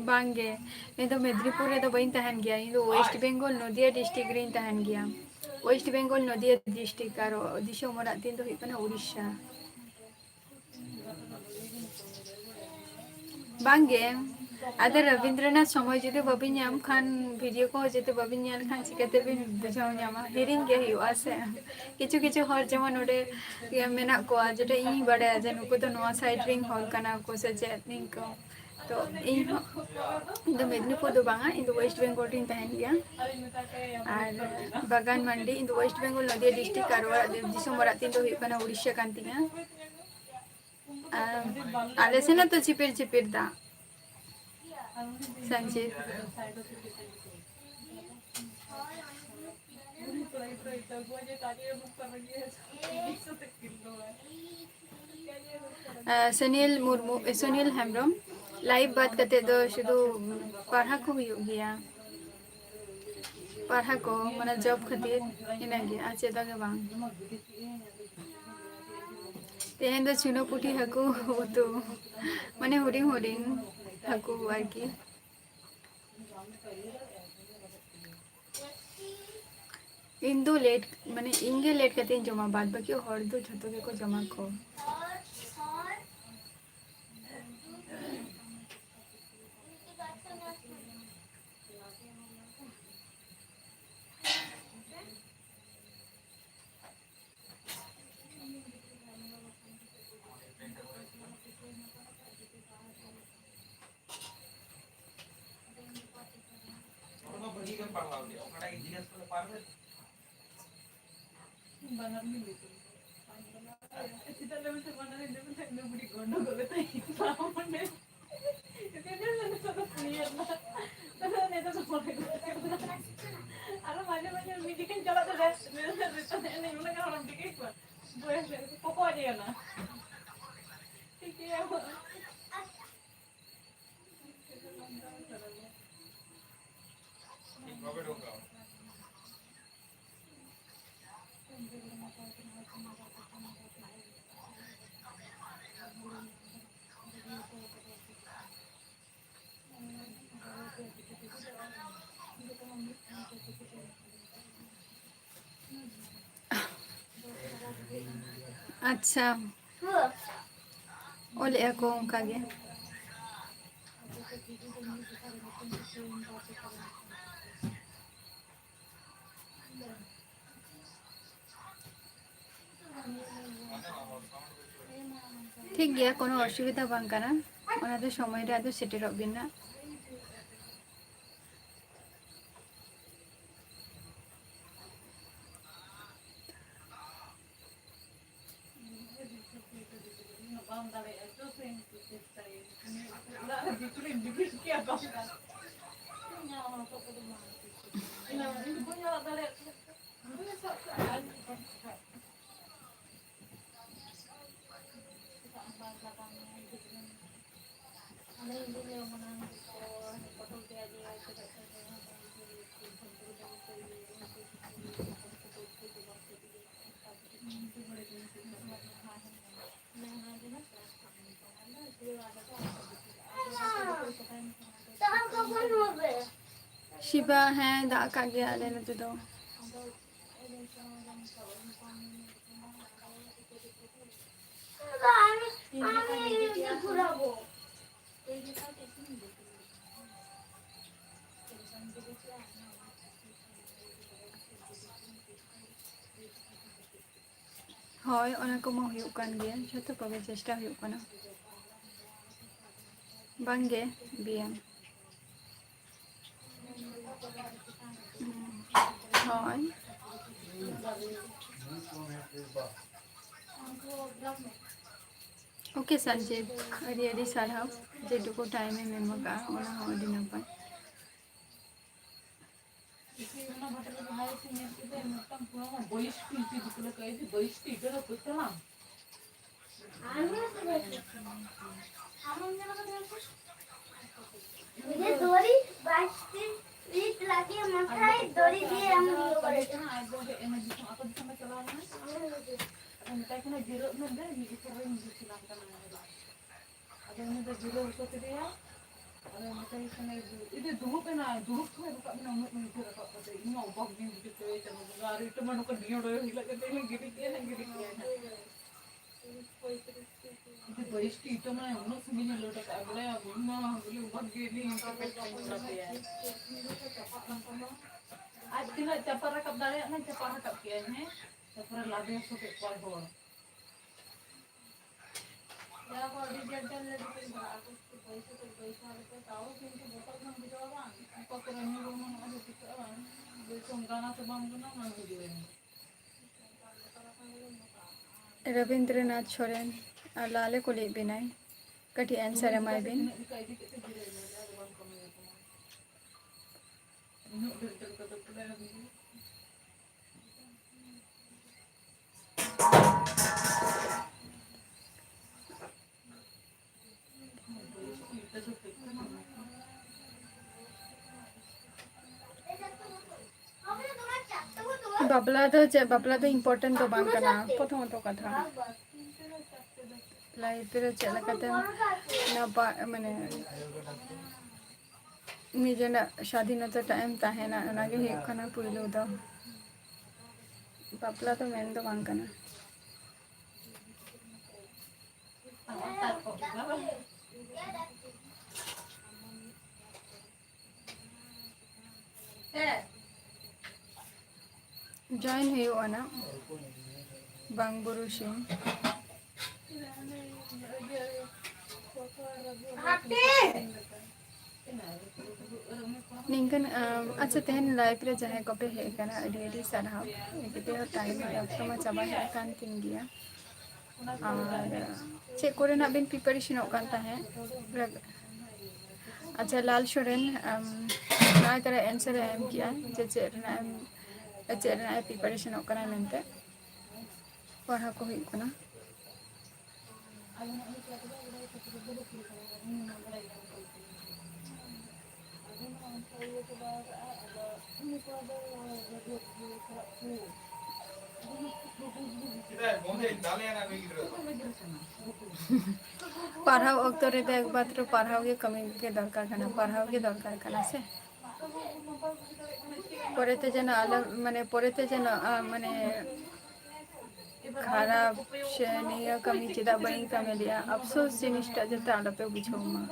ᱵᱟᱝᱜᱮ, ᱤᱧ ᱫᱚ ᱢᱮᱫᱽᱱᱤᱯᱩᱨ ᱨᱮᱫᱚ ᱵᱟᱹᱧ ᱛᱟᱦᱮᱱ ᱜᱮᱭᱟ᱾ ᱤᱧ ᱫᱚ ᱳᱭᱮᱥᱴ ᱵᱮᱝᱜᱚᱞ, ᱱᱚᱫᱤᱭᱟ ᱰᱤᱥᱴᱨᱤᱠᱴ ᱨᱮᱧ ᱛᱟᱦᱮᱱ ᱜᱮᱭᱟ᱾ ᱳᱭᱮᱥᱴ ᱵᱮᱝᱜᱚᱞ, ᱱᱚᱫᱤᱭᱟ ᱰᱤᱥᱴᱨᱤᱠᱴ, ᱟᱨ ᱫᱤᱥᱚᱢ ᱚᱲᱟᱜ ᱛᱤᱧ ᱫᱚ ᱦᱩᱭᱩᱜ ᱠᱟᱱᱟ ᱩᱲᱤᱥᱥᱟ᱾ ᱵᱟᱝᱜᱮ, ᱟᱫᱚ ᱨᱚᱵᱤᱱᱫᱨᱚᱱᱟᱛᱷ ᱥᱚᱢᱚᱭ ᱡᱩᱫᱤ ᱵᱟᱵᱤᱱ ᱧᱟᱢ ᱠᱷᱟᱱ, ᱵᱷᱤᱰᱤᱭᱳ ᱠᱚᱦᱚᱸ ᱡᱩᱫᱤ ᱵᱟᱵᱤᱱ ᱧᱮᱞ ᱠᱷᱟᱱ, ᱪᱤᱠᱟᱹᱛᱮᱵᱤᱱ ᱵᱩᱡᱷᱟᱹᱣ ᱧᱟᱢᱟ? ᱦᱤᱲᱤᱧ ᱜᱮ ᱦᱩᱭᱩᱜᱼᱟ ᱥᱮ᱾ ᱠᱤᱪᱷᱩ ᱠᱤᱪᱷᱩ ᱦᱚᱲ ᱡᱮᱢᱚᱱ ᱱᱚᱰᱮ ᱤᱭᱟᱹ ᱢᱮᱱᱟᱜ ᱠᱚᱣᱟ, ᱡᱮᱴᱟ ᱤᱧ ᱵᱟᱰᱟᱭᱟ ᱡᱮ ᱱᱩᱠᱩ ᱫᱚ ᱱᱚᱣᱟ ᱥᱟᱭᱤᱰ ᱨᱮᱱ ᱦᱚᱲ ᱠᱟᱱᱟ ᱠᱚ ᱥᱮ ᱪᱮᱫ, ᱱᱤᱝᱠᱟᱹ᱾ ᱛᱚ ᱤᱧ ᱦᱚᱸ, ᱤᱧ ᱫᱚ ᱢᱮᱫᱽᱱᱤᱯᱩᱨ ᱫᱚ ᱵᱟᱝᱟ, ᱤᱧ ᱫᱚ ᱳᱭᱮᱥᱴ ᱵᱮᱝᱜᱚᱞ ᱨᱤᱧ ᱛᱟᱦᱮᱱ ᱜᱮᱭᱟ᱾ ᱟᱨ ᱵᱟᱜᱟᱱ ᱢᱟᱱᱰᱤ, ᱤᱧ ᱫᱚ ᱳᱭᱮᱥᱴ ᱵᱮᱝᱜᱚᱞ, ᱱᱚᱫᱤᱭᱟ ᱰᱤᱥᱴᱨᱤᱠᱴ, ᱟᱨ ᱚᱲᱟᱜ ᱫᱤ-, ᱫᱤᱥᱚᱢ ᱚᱲᱟᱜ ᱛᱤᱧ ᱫᱚ ᱦᱩᱭᱩᱜ ᱠᱟᱱᱟ ᱩᱲᱤᱥᱥᱟ ᱠᱟᱱ ᱛᱤᱧᱟ᱾ ᱟᱨ ᱟᱞᱮ ᱥᱮᱱ ᱦᱚᱸᱛᱚ ᱪᱤᱯᱤᱨ ᱪᱤᱯᱤᱨ ᱫᱟᱜ, ᱥᱟᱱᱡᱤᱛ᱾ ᱟᱨ ᱥᱩᱱᱤᱞ ᱢᱩᱨᱢᱩ, ᱮ, ᱥᱩᱱᱤᱞ ᱦᱮᱢᱵᱨᱚᱢ, ᱞᱟᱭᱤᱵᱷ ᱵᱟᱫ ᱠᱟᱛᱮ ᱫᱚ ᱥᱩᱫᱷᱩ ᱯᱟᱲᱦᱟᱣ ᱠᱚ ᱦᱩᱭᱩᱜ ᱜᱮᱭᱟ? ᱯᱟᱲᱦᱟᱣ ᱠᱚ, ᱢᱟᱱᱮ ᱡᱚᱵ ᱠᱷᱟᱹᱛᱤᱨ, ᱤᱱᱟᱹᱜᱮ, ᱟᱨ ᱪᱮᱫ ᱦᱚᱸ ᱜᱮ ᱵᱟᱝ᱾ ᱛᱮᱦᱮᱧ ᱫᱚ ᱪᱩᱱᱟᱹ ᱯᱩᱴᱷᱤ ᱦᱟᱹᱠᱩ ᱩᱛᱩ, ᱢᱟᱱᱮ ᱦᱩᱰᱤᱧ ᱦᱩᱰᱤᱧ ᱦᱟᱹᱠᱩ ᱟᱨᱠᱤ᱾ ᱤᱧ ᱫᱚ ᱞᱮᱴ, ᱢᱟᱱᱮ ᱤᱧ ᱜᱮ ᱞᱮᱴ ᱠᱟᱛᱮᱧ ᱡᱚᱢᱟ, ᱵᱟᱫ ᱵᱟᱹᱠᱤ ᱦᱚᱲ ᱫᱚ ᱡᱷᱚᱛᱚ ᱜᱮᱠᱚ ᱡᱚᱢᱟ ᱠᱚ᱾ ᱵᱟᱱᱟᱨ ᱜᱮ ᱞᱟᱹᱭ ᱛᱟᱵᱚᱱ ᱯᱮ᱾ ᱪᱮᱫᱟᱜ ᱞᱟᱹᱭ ᱢᱮᱥᱮ ᱵᱟᱱᱟᱨ ᱜᱮ ᱞᱟᱹᱭ ᱢᱮᱥᱮ, ᱤᱧ ᱫᱚ ᱵᱩᱰᱷᱤ ᱜᱚᱱᱰᱚᱜᱳᱞ ᱠᱟᱛᱮ ᱤᱧ ᱥᱟᱵ ᱢᱟᱱᱮ᱾ ᱪᱮᱫ ᱞᱟᱹᱭ ᱢᱮ ᱱᱤᱛᱚᱜ ᱫᱚ ᱠᱩᱞᱤᱭᱮᱫ ᱢᱮ᱾ ᱛᱚᱵᱮ ᱱᱤᱛᱚᱜ ᱫᱚ ᱢᱚᱱᱮ ᱜᱚᱫ ᱠᱟᱱᱟ᱾ ᱟᱨᱚ ᱢᱟᱡᱷᱮ ᱢᱟᱡᱷᱮ ᱢᱤᱫ ᱡᱚᱠᱷᱚᱱ ᱪᱟᱞᱟᱜ ᱛᱮ ᱨᱮᱥᱴ ᱢᱮ, ᱨᱮᱥᱴ ᱮᱱᱮᱡ ᱩᱱᱟᱹᱜ ᱜᱟᱱ ᱦᱚᱲᱮᱢ ᱴᱷᱤᱠᱟᱹ ᱠᱚᱣᱟ? ᱵᱚᱭᱮᱥ ᱨᱮ ᱠᱚᱠᱚ ᱚᱡᱮ ᱠᱟᱱᱟ᱾ ᱴᱷᱤᱠ ᱜᱮᱭᱟ᱾ ᱟᱪᱪᱷᱟ, ᱚᱞᱮᱜᱼᱟ ᱠᱚ ᱚᱱᱠᱟ ᱜᱮ᱾ ᱴᱷᱤᱠ ᱜᱮᱭᱟ, ᱠᱳᱱᱳ ᱚᱥᱩᱵᱤᱫᱷᱟ ᱵᱟᱝ ᱠᱟᱱᱟ, ᱚᱱᱟ ᱫᱚ ᱥᱚᱢᱚᱭ ᱨᱮ ᱟᱫᱚ ᱥᱮᱴᱮᱨᱚᱜ ᱵᱤᱱ ᱱᱟᱜ᱾ ᱥᱤᱵᱟ, ᱦᱮᱸ, ᱫᱟᱜ ᱟᱠᱟᱫ ᱜᱮᱭᱟ ᱟᱞᱮ ᱱᱚᱛᱮ ᱫᱚ᱾ ᱦᱳᱭ, ᱚᱱᱟ ᱠᱚᱢᱟ ᱦᱩᱭᱩᱜ ᱠᱟᱱ ᱜᱮᱭᱟ, ᱡᱷᱚᱛᱚ ᱠᱚᱜᱮ ᱪᱮᱥᱴᱟ ᱦᱩᱭᱩᱜ ᱠᱟᱱᱟ᱾ ᱵᱟᱝᱜᱮ, ᱵᱮᱭᱟᱢ᱾ ᱦᱳᱭ᱾ ᱳᱠᱮ ᱥᱟᱱᱡᱤᱵ, ᱟᱹᱰᱤ ᱟᱹᱰᱤ ᱥᱟᱨᱦᱟᱣ, ᱡᱮᱴᱩᱠᱩ ᱴᱟᱭᱤᱢ ᱮᱢ ᱮᱢ ᱟᱠᱟᱫᱼᱟ, ᱚᱱᱟ ᱦᱚᱸ ᱟᱹᱰᱤ ᱱᱟᱯᱟᱭ᱾ ᱟᱫᱚ ᱢᱮᱛᱟᱭ ᱠᱟᱱᱟ, "ᱡᱤᱨᱟᱹᱜ ᱢᱮ ᱫᱮ, ᱢᱤᱫ ᱵᱚᱪᱷᱚᱨ ᱨᱤᱧ ᱦᱤᱡᱩᱜ ᱥᱟᱱᱟᱢ ᱠᱟᱱᱟ ᱱᱚᱰᱮ ᱫᱚ᱾" ᱟᱫᱚ ᱩᱱᱤ ᱫᱚ ᱡᱤᱨᱟᱹᱣ ᱦᱚᱪᱚ ᱠᱮᱫᱮᱭᱟ᱾ ᱟᱫᱚ ᱢᱮᱛᱟᱭ ᱠᱟᱱᱟ, "ᱤᱫᱤ ᱫᱩᱲᱩᱵ ᱮᱱᱟ, ᱫᱩᱲᱩᱵ ᱠᱷᱚᱱ ᱨᱟᱠᱟᱵ ᱮᱱᱟ, ᱩᱱᱟᱹᱜ ᱩᱭᱦᱟᱹᱨ ᱨᱟᱠᱟᱵ ᱠᱟᱛᱮ ᱤᱧ ᱢᱟ ᱚᱵᱟᱠ ᱜᱤᱧ ᱵᱩᱡᱷᱟᱹᱣ ᱠᱮᱫᱟ, ᱪᱟᱸᱫᱳ ᱵᱚᱸᱜᱟ, ᱟᱨ ᱤᱴᱟᱹ ᱢᱟ ᱱᱚᱝᱠᱟ ᱱᱤᱭᱟᱹ ᱰᱚᱭᱚ ᱦᱤᱞᱟᱹᱜ ᱠᱟᱛᱮ ᱤᱧ ᱜᱤᱰᱤ ᱠᱮᱜᱼᱟ ᱱᱟᱜ, ᱜᱤᱰᱤ ᱠᱮᱜᱼᱟ ᱱᱟᱜ᱾" ᱵᱟᱭᱤᱥᱴᱤ ᱤᱴᱟᱹ ᱢᱟᱱᱮ ᱩᱱᱟᱹᱜ ᱥᱟᱺᱜᱤᱧ ᱮ ᱞᱟᱹᱰ ᱟᱠᱟᱫᱼᱟ, ᱵᱟᱲᱟᱭᱟ ᱵᱚᱱ ᱢᱟ ᱵᱚᱞᱮ ᱚᱵᱷᱟᱜ ᱜᱮ ᱱᱤᱭᱟᱹ ᱤᱱᱠᱟ ᱯᱮ ᱪᱟᱯᱟᱫ ᱞᱟᱯᱟᱭᱟ᱾ ᱟᱡ ᱛᱤᱱᱟᱹᱜ ᱪᱟᱯᱟᱫ ᱨᱟᱠᱟᱵ ᱫᱟᱲᱮᱭᱟᱜ ᱢᱟ ᱪᱟᱯᱟᱫ ᱨᱟᱠᱟᱵ ᱠᱮᱭᱟᱭ, ᱦᱮᱸ, ᱛᱟᱨᱯᱚᱨᱮ ᱞᱟᱫᱮ ᱦᱚᱪᱚ ᱠᱮᱫ ᱠᱚᱣᱟᱭ ᱦᱚᱲ᱾ ᱡᱟ ᱠᱚ ᱟᱹᱰᱤ ᱰᱷᱮᱨ ᱰᱷᱮᱨ ᱞᱮ ᱫᱤᱯᱤᱞ ᱠᱟᱜᱼᱟ, ᱟᱜᱚᱥᱴ ᱵᱟᱭᱤᱥ ᱠᱷᱚᱱ ᱵᱟᱭᱤᱥ ᱦᱟᱨᱤᱡ ᱛᱮ ᱛᱟᱣ ᱠᱤᱱᱛᱩ ᱵᱚᱛᱚᱨ ᱜᱮᱢ ᱵᱩᱡᱷᱟᱹᱣᱟ ᱵᱟᱝ? ᱚᱠᱟ ᱠᱚᱨᱮ ᱧᱩᱨ ᱮᱢᱟᱱᱚᱜᱼᱟ ᱥᱮ ᱪᱤᱠᱟᱹᱜᱼᱟ ᱵᱟᱝ? ᱵᱟᱹᱭᱥᱟᱹᱢ ᱜᱟᱱᱟ ᱥᱮ ᱵᱟᱢ ᱜᱟᱱᱟ ᱚᱱᱟ ᱦᱚᱸ ᱵᱩᱡᱷᱟᱹᱣ ᱧᱟᱢᱟ᱾ ᱨᱚᱵᱤᱱᱫᱨᱚᱱᱟᱛᱷ ᱥᱚᱨᱮᱱ, ᱟᱨ ᱞᱟᱞᱮ ᱠᱩᱞᱤᱭᱮᱫ ᱵᱮᱱᱟᱭ, ᱠᱟᱹᱴᱤᱡ answer ᱮᱢᱟᱭ ᱵᱤᱱ᱾ ᱵᱟᱯᱞᱟ ᱫᱚ ᱪᱮᱫ, ᱵᱟᱯᱞᱟ ᱫᱚ important ᱫᱚ ᱵᱟᱝ ᱠᱟᱱᱟ, ᱯᱨᱚᱛᱷᱚᱢᱚᱛᱚ ᱠᱟᱛᱷᱟ᱾ Life ᱨᱮ ᱪᱮᱫ ᱞᱮᱠᱟᱛᱮ ᱱᱟᱯᱟᱭ, ᱢᱟᱱᱮ, ᱱᱤᱡᱮᱨᱟᱜ ᱥᱟᱫᱷᱤᱱᱚᱛᱟ ᱴᱟᱜ ᱮᱢ ᱛᱟᱦᱮᱱᱟ, ᱚᱱᱟᱜᱮ ᱦᱩᱭᱩᱜ ᱠᱟᱱᱟ ᱯᱩᱭᱞᱩ ᱫᱚ᱾ ᱵᱟᱯᱞᱟ ᱫᱚ ᱢᱮᱱ ᱫᱚ ᱵᱟᱝ ᱠᱟᱱᱟ᱾ Join ᱦᱩᱭᱩᱜᱼᱟ ᱱᱟᱜ, ᱵᱟᱝ ᱵᱩᱨᱩ ᱥᱤᱢ᱾ ᱱᱤᱝᱠᱟᱹᱱ, ᱟᱢ, ᱟᱪᱪᱷᱟ, ᱛᱮᱦᱮᱧ live ᱨᱮ ᱡᱟᱦᱟᱸᱭ ᱠᱚᱯᱮ ᱦᱮᱡ ᱟᱠᱟᱱᱟ, ᱟᱹᱰᱤ ᱟᱹᱰᱤ ᱥᱟᱨᱦᱟᱣ᱾ ᱮᱢᱱᱤ ᱛᱮᱦᱚᱸ time ᱚᱠᱛᱚ ᱢᱟ ᱪᱟᱵᱟ ᱦᱮᱡ ᱟᱠᱟᱱ ᱛᱤᱧ ᱜᱮᱭᱟ᱾ ᱟᱨ ᱪᱮᱫ ᱠᱚᱨᱮᱱᱟᱜ ᱵᱤᱱ preparationᱚᱜ ᱠᱟᱱ ᱛᱟᱦᱮᱸᱫ? ᱟᱪᱪᱷᱟ, ᱞᱟᱞ ᱥᱚᱨᱮᱱ, ᱟᱢ, ᱱᱚᱣᱟ ᱛᱟᱨᱟ answer ᱮ ᱮᱢ ᱠᱮᱜᱼᱟ ᱡᱮ ᱪᱮᱫ ᱨᱮᱱᱟᱜ ᱮᱢ, ᱪᱮᱫ ᱨᱮᱱᱟᱜ ᱮ preparationᱚᱜ ᱠᱟᱱᱟ ᱢᱮᱱᱛᱮ᱾ ᱯᱟᱲᱦᱟᱣ ᱠᱚ ᱦᱩᱭᱩᱜ ᱠᱟᱱᱟ᱾ ᱯᱟᱲᱦᱟᱣ ᱚᱠᱛᱚ ᱨᱮᱫᱚ ᱮᱠᱢᱟᱛᱨᱚ ᱯᱟᱲᱦᱟᱣ ᱜᱮ ᱠᱟᱹᱢᱤ ᱜᱮ ᱫᱚᱨᱠᱟᱨ ᱠᱟᱱᱟ, ᱯᱟᱲᱦᱟᱣ ᱜᱮ ᱫᱚᱨᱠᱟᱨ ᱠᱟᱱᱟ ᱥᱮ᱾ ᱯᱚᱨᱮᱛᱮ ᱡᱮᱱᱚ ᱟᱞᱚ, ᱢᱟᱱᱮ, ᱯᱚᱨᱮᱛᱮ ᱡᱮᱱᱚ, ᱟ, ᱢᱟᱱᱮ, ᱠᱷᱟᱨᱟᱯ ᱥᱮ ᱱᱤᱭᱟᱹ ᱠᱟᱹᱢᱤ ᱪᱮᱫᱟᱜ ᱵᱟᱹᱧ ᱠᱟᱹᱢᱤ ᱞᱮᱜᱼᱟ, ᱟᱯᱥᱳᱥ ᱡᱤᱱᱤᱥᱴᱟ ᱡᱟᱛᱮ ᱟᱞᱚᱯᱮ ᱵᱩᱡᱷᱟᱹᱣ ᱢᱟ᱾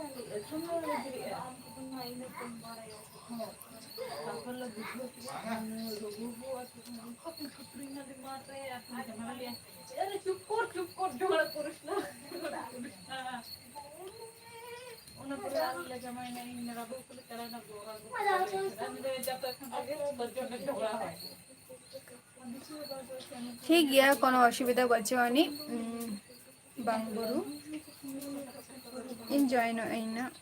ᱴᱷᱤᱠ ᱜᱮᱭᱟ, ᱠᱳᱱᱳ ᱚᱥᱩᱵᱤᱫᱷᱟ ᱵᱟᱹᱪᱩᱜ ᱟᱹᱱᱤᱡ᱾ ᱩᱸ, ᱵᱟᱝ ᱵᱩᱨᱩ, ᱤᱧ ᱡᱚᱭᱮᱱᱚᱜ ᱟᱹᱧ ᱱᱟᱜ᱾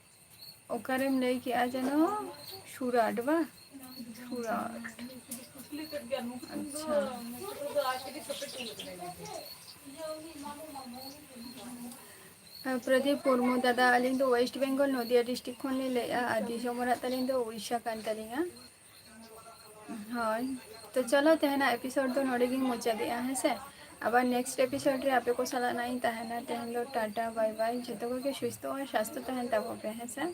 ᱚᱠᱟᱨᱮᱢ ᱞᱟᱹᱭ ᱠᱮᱜᱼᱟ ᱡᱮᱱᱚ? ᱥᱩᱨᱟᱴ ᱵᱟ? ᱥᱩᱨᱟᱴ᱾ ᱟᱪᱪᱷᱟ᱾ ᱯᱨᱚᱫᱤᱯ ᱢᱩᱨᱢᱩ, ᱫᱟᱫᱟ, ᱟᱹᱞᱤᱧ ᱫᱚ ᱳᱭᱮᱥᱴ ᱵᱮᱝᱜᱚᱞ, ᱱᱚᱫᱤᱭᱟ ᱰᱤᱥᱴᱨᱤᱠᱴ ᱠᱷᱚᱱ ᱞᱤᱧ ᱞᱟᱹᱭᱮᱫᱼᱟ, ᱟᱨ ᱫᱤᱥᱚᱢ ᱚᱲᱟᱜ ᱛᱟᱹᱞᱤᱧ ᱫᱚ ᱩᱲᱤᱥᱥᱟ ᱠᱟᱱ ᱛᱟᱹᱞᱤᱧᱟ᱾ ᱦᱳᱭ, ᱛᱚ ᱪᱚᱞᱚ, ᱛᱮᱦᱮᱧᱟᱜ ᱮᱯᱤᱥᱳᱰ ᱫᱚ ᱱᱚᱰᱮ ᱜᱤᱧ ᱢᱩᱪᱟᱹᱫᱮᱜᱼᱟ, ᱦᱮᱸ ᱥᱮ? ᱟᱵᱟᱨ ᱱᱮᱠᱥᱴ ᱮᱯᱤᱥᱳᱰ ᱨᱮ ᱟᱯᱮ ᱠᱚ ᱥᱟᱞᱟᱜ ᱱᱟᱜ ᱤᱧ ᱛᱟᱦᱮᱱᱟ᱾ ᱛᱮᱦᱮᱧ ᱫᱚ ᱴᱟᱴᱟ, ᱵᱟᱭ ᱵᱟᱭ, ᱡᱷᱚᱛᱚ ᱠᱚᱜᱮ ᱥᱩᱥᱛᱷᱚ ᱟᱨ ᱥᱟᱥᱛᱷᱚ ᱛᱟᱦᱮᱱ ᱛᱟᱵᱚᱱ ᱯᱮ, ᱦᱮᱸ ᱥᱮ?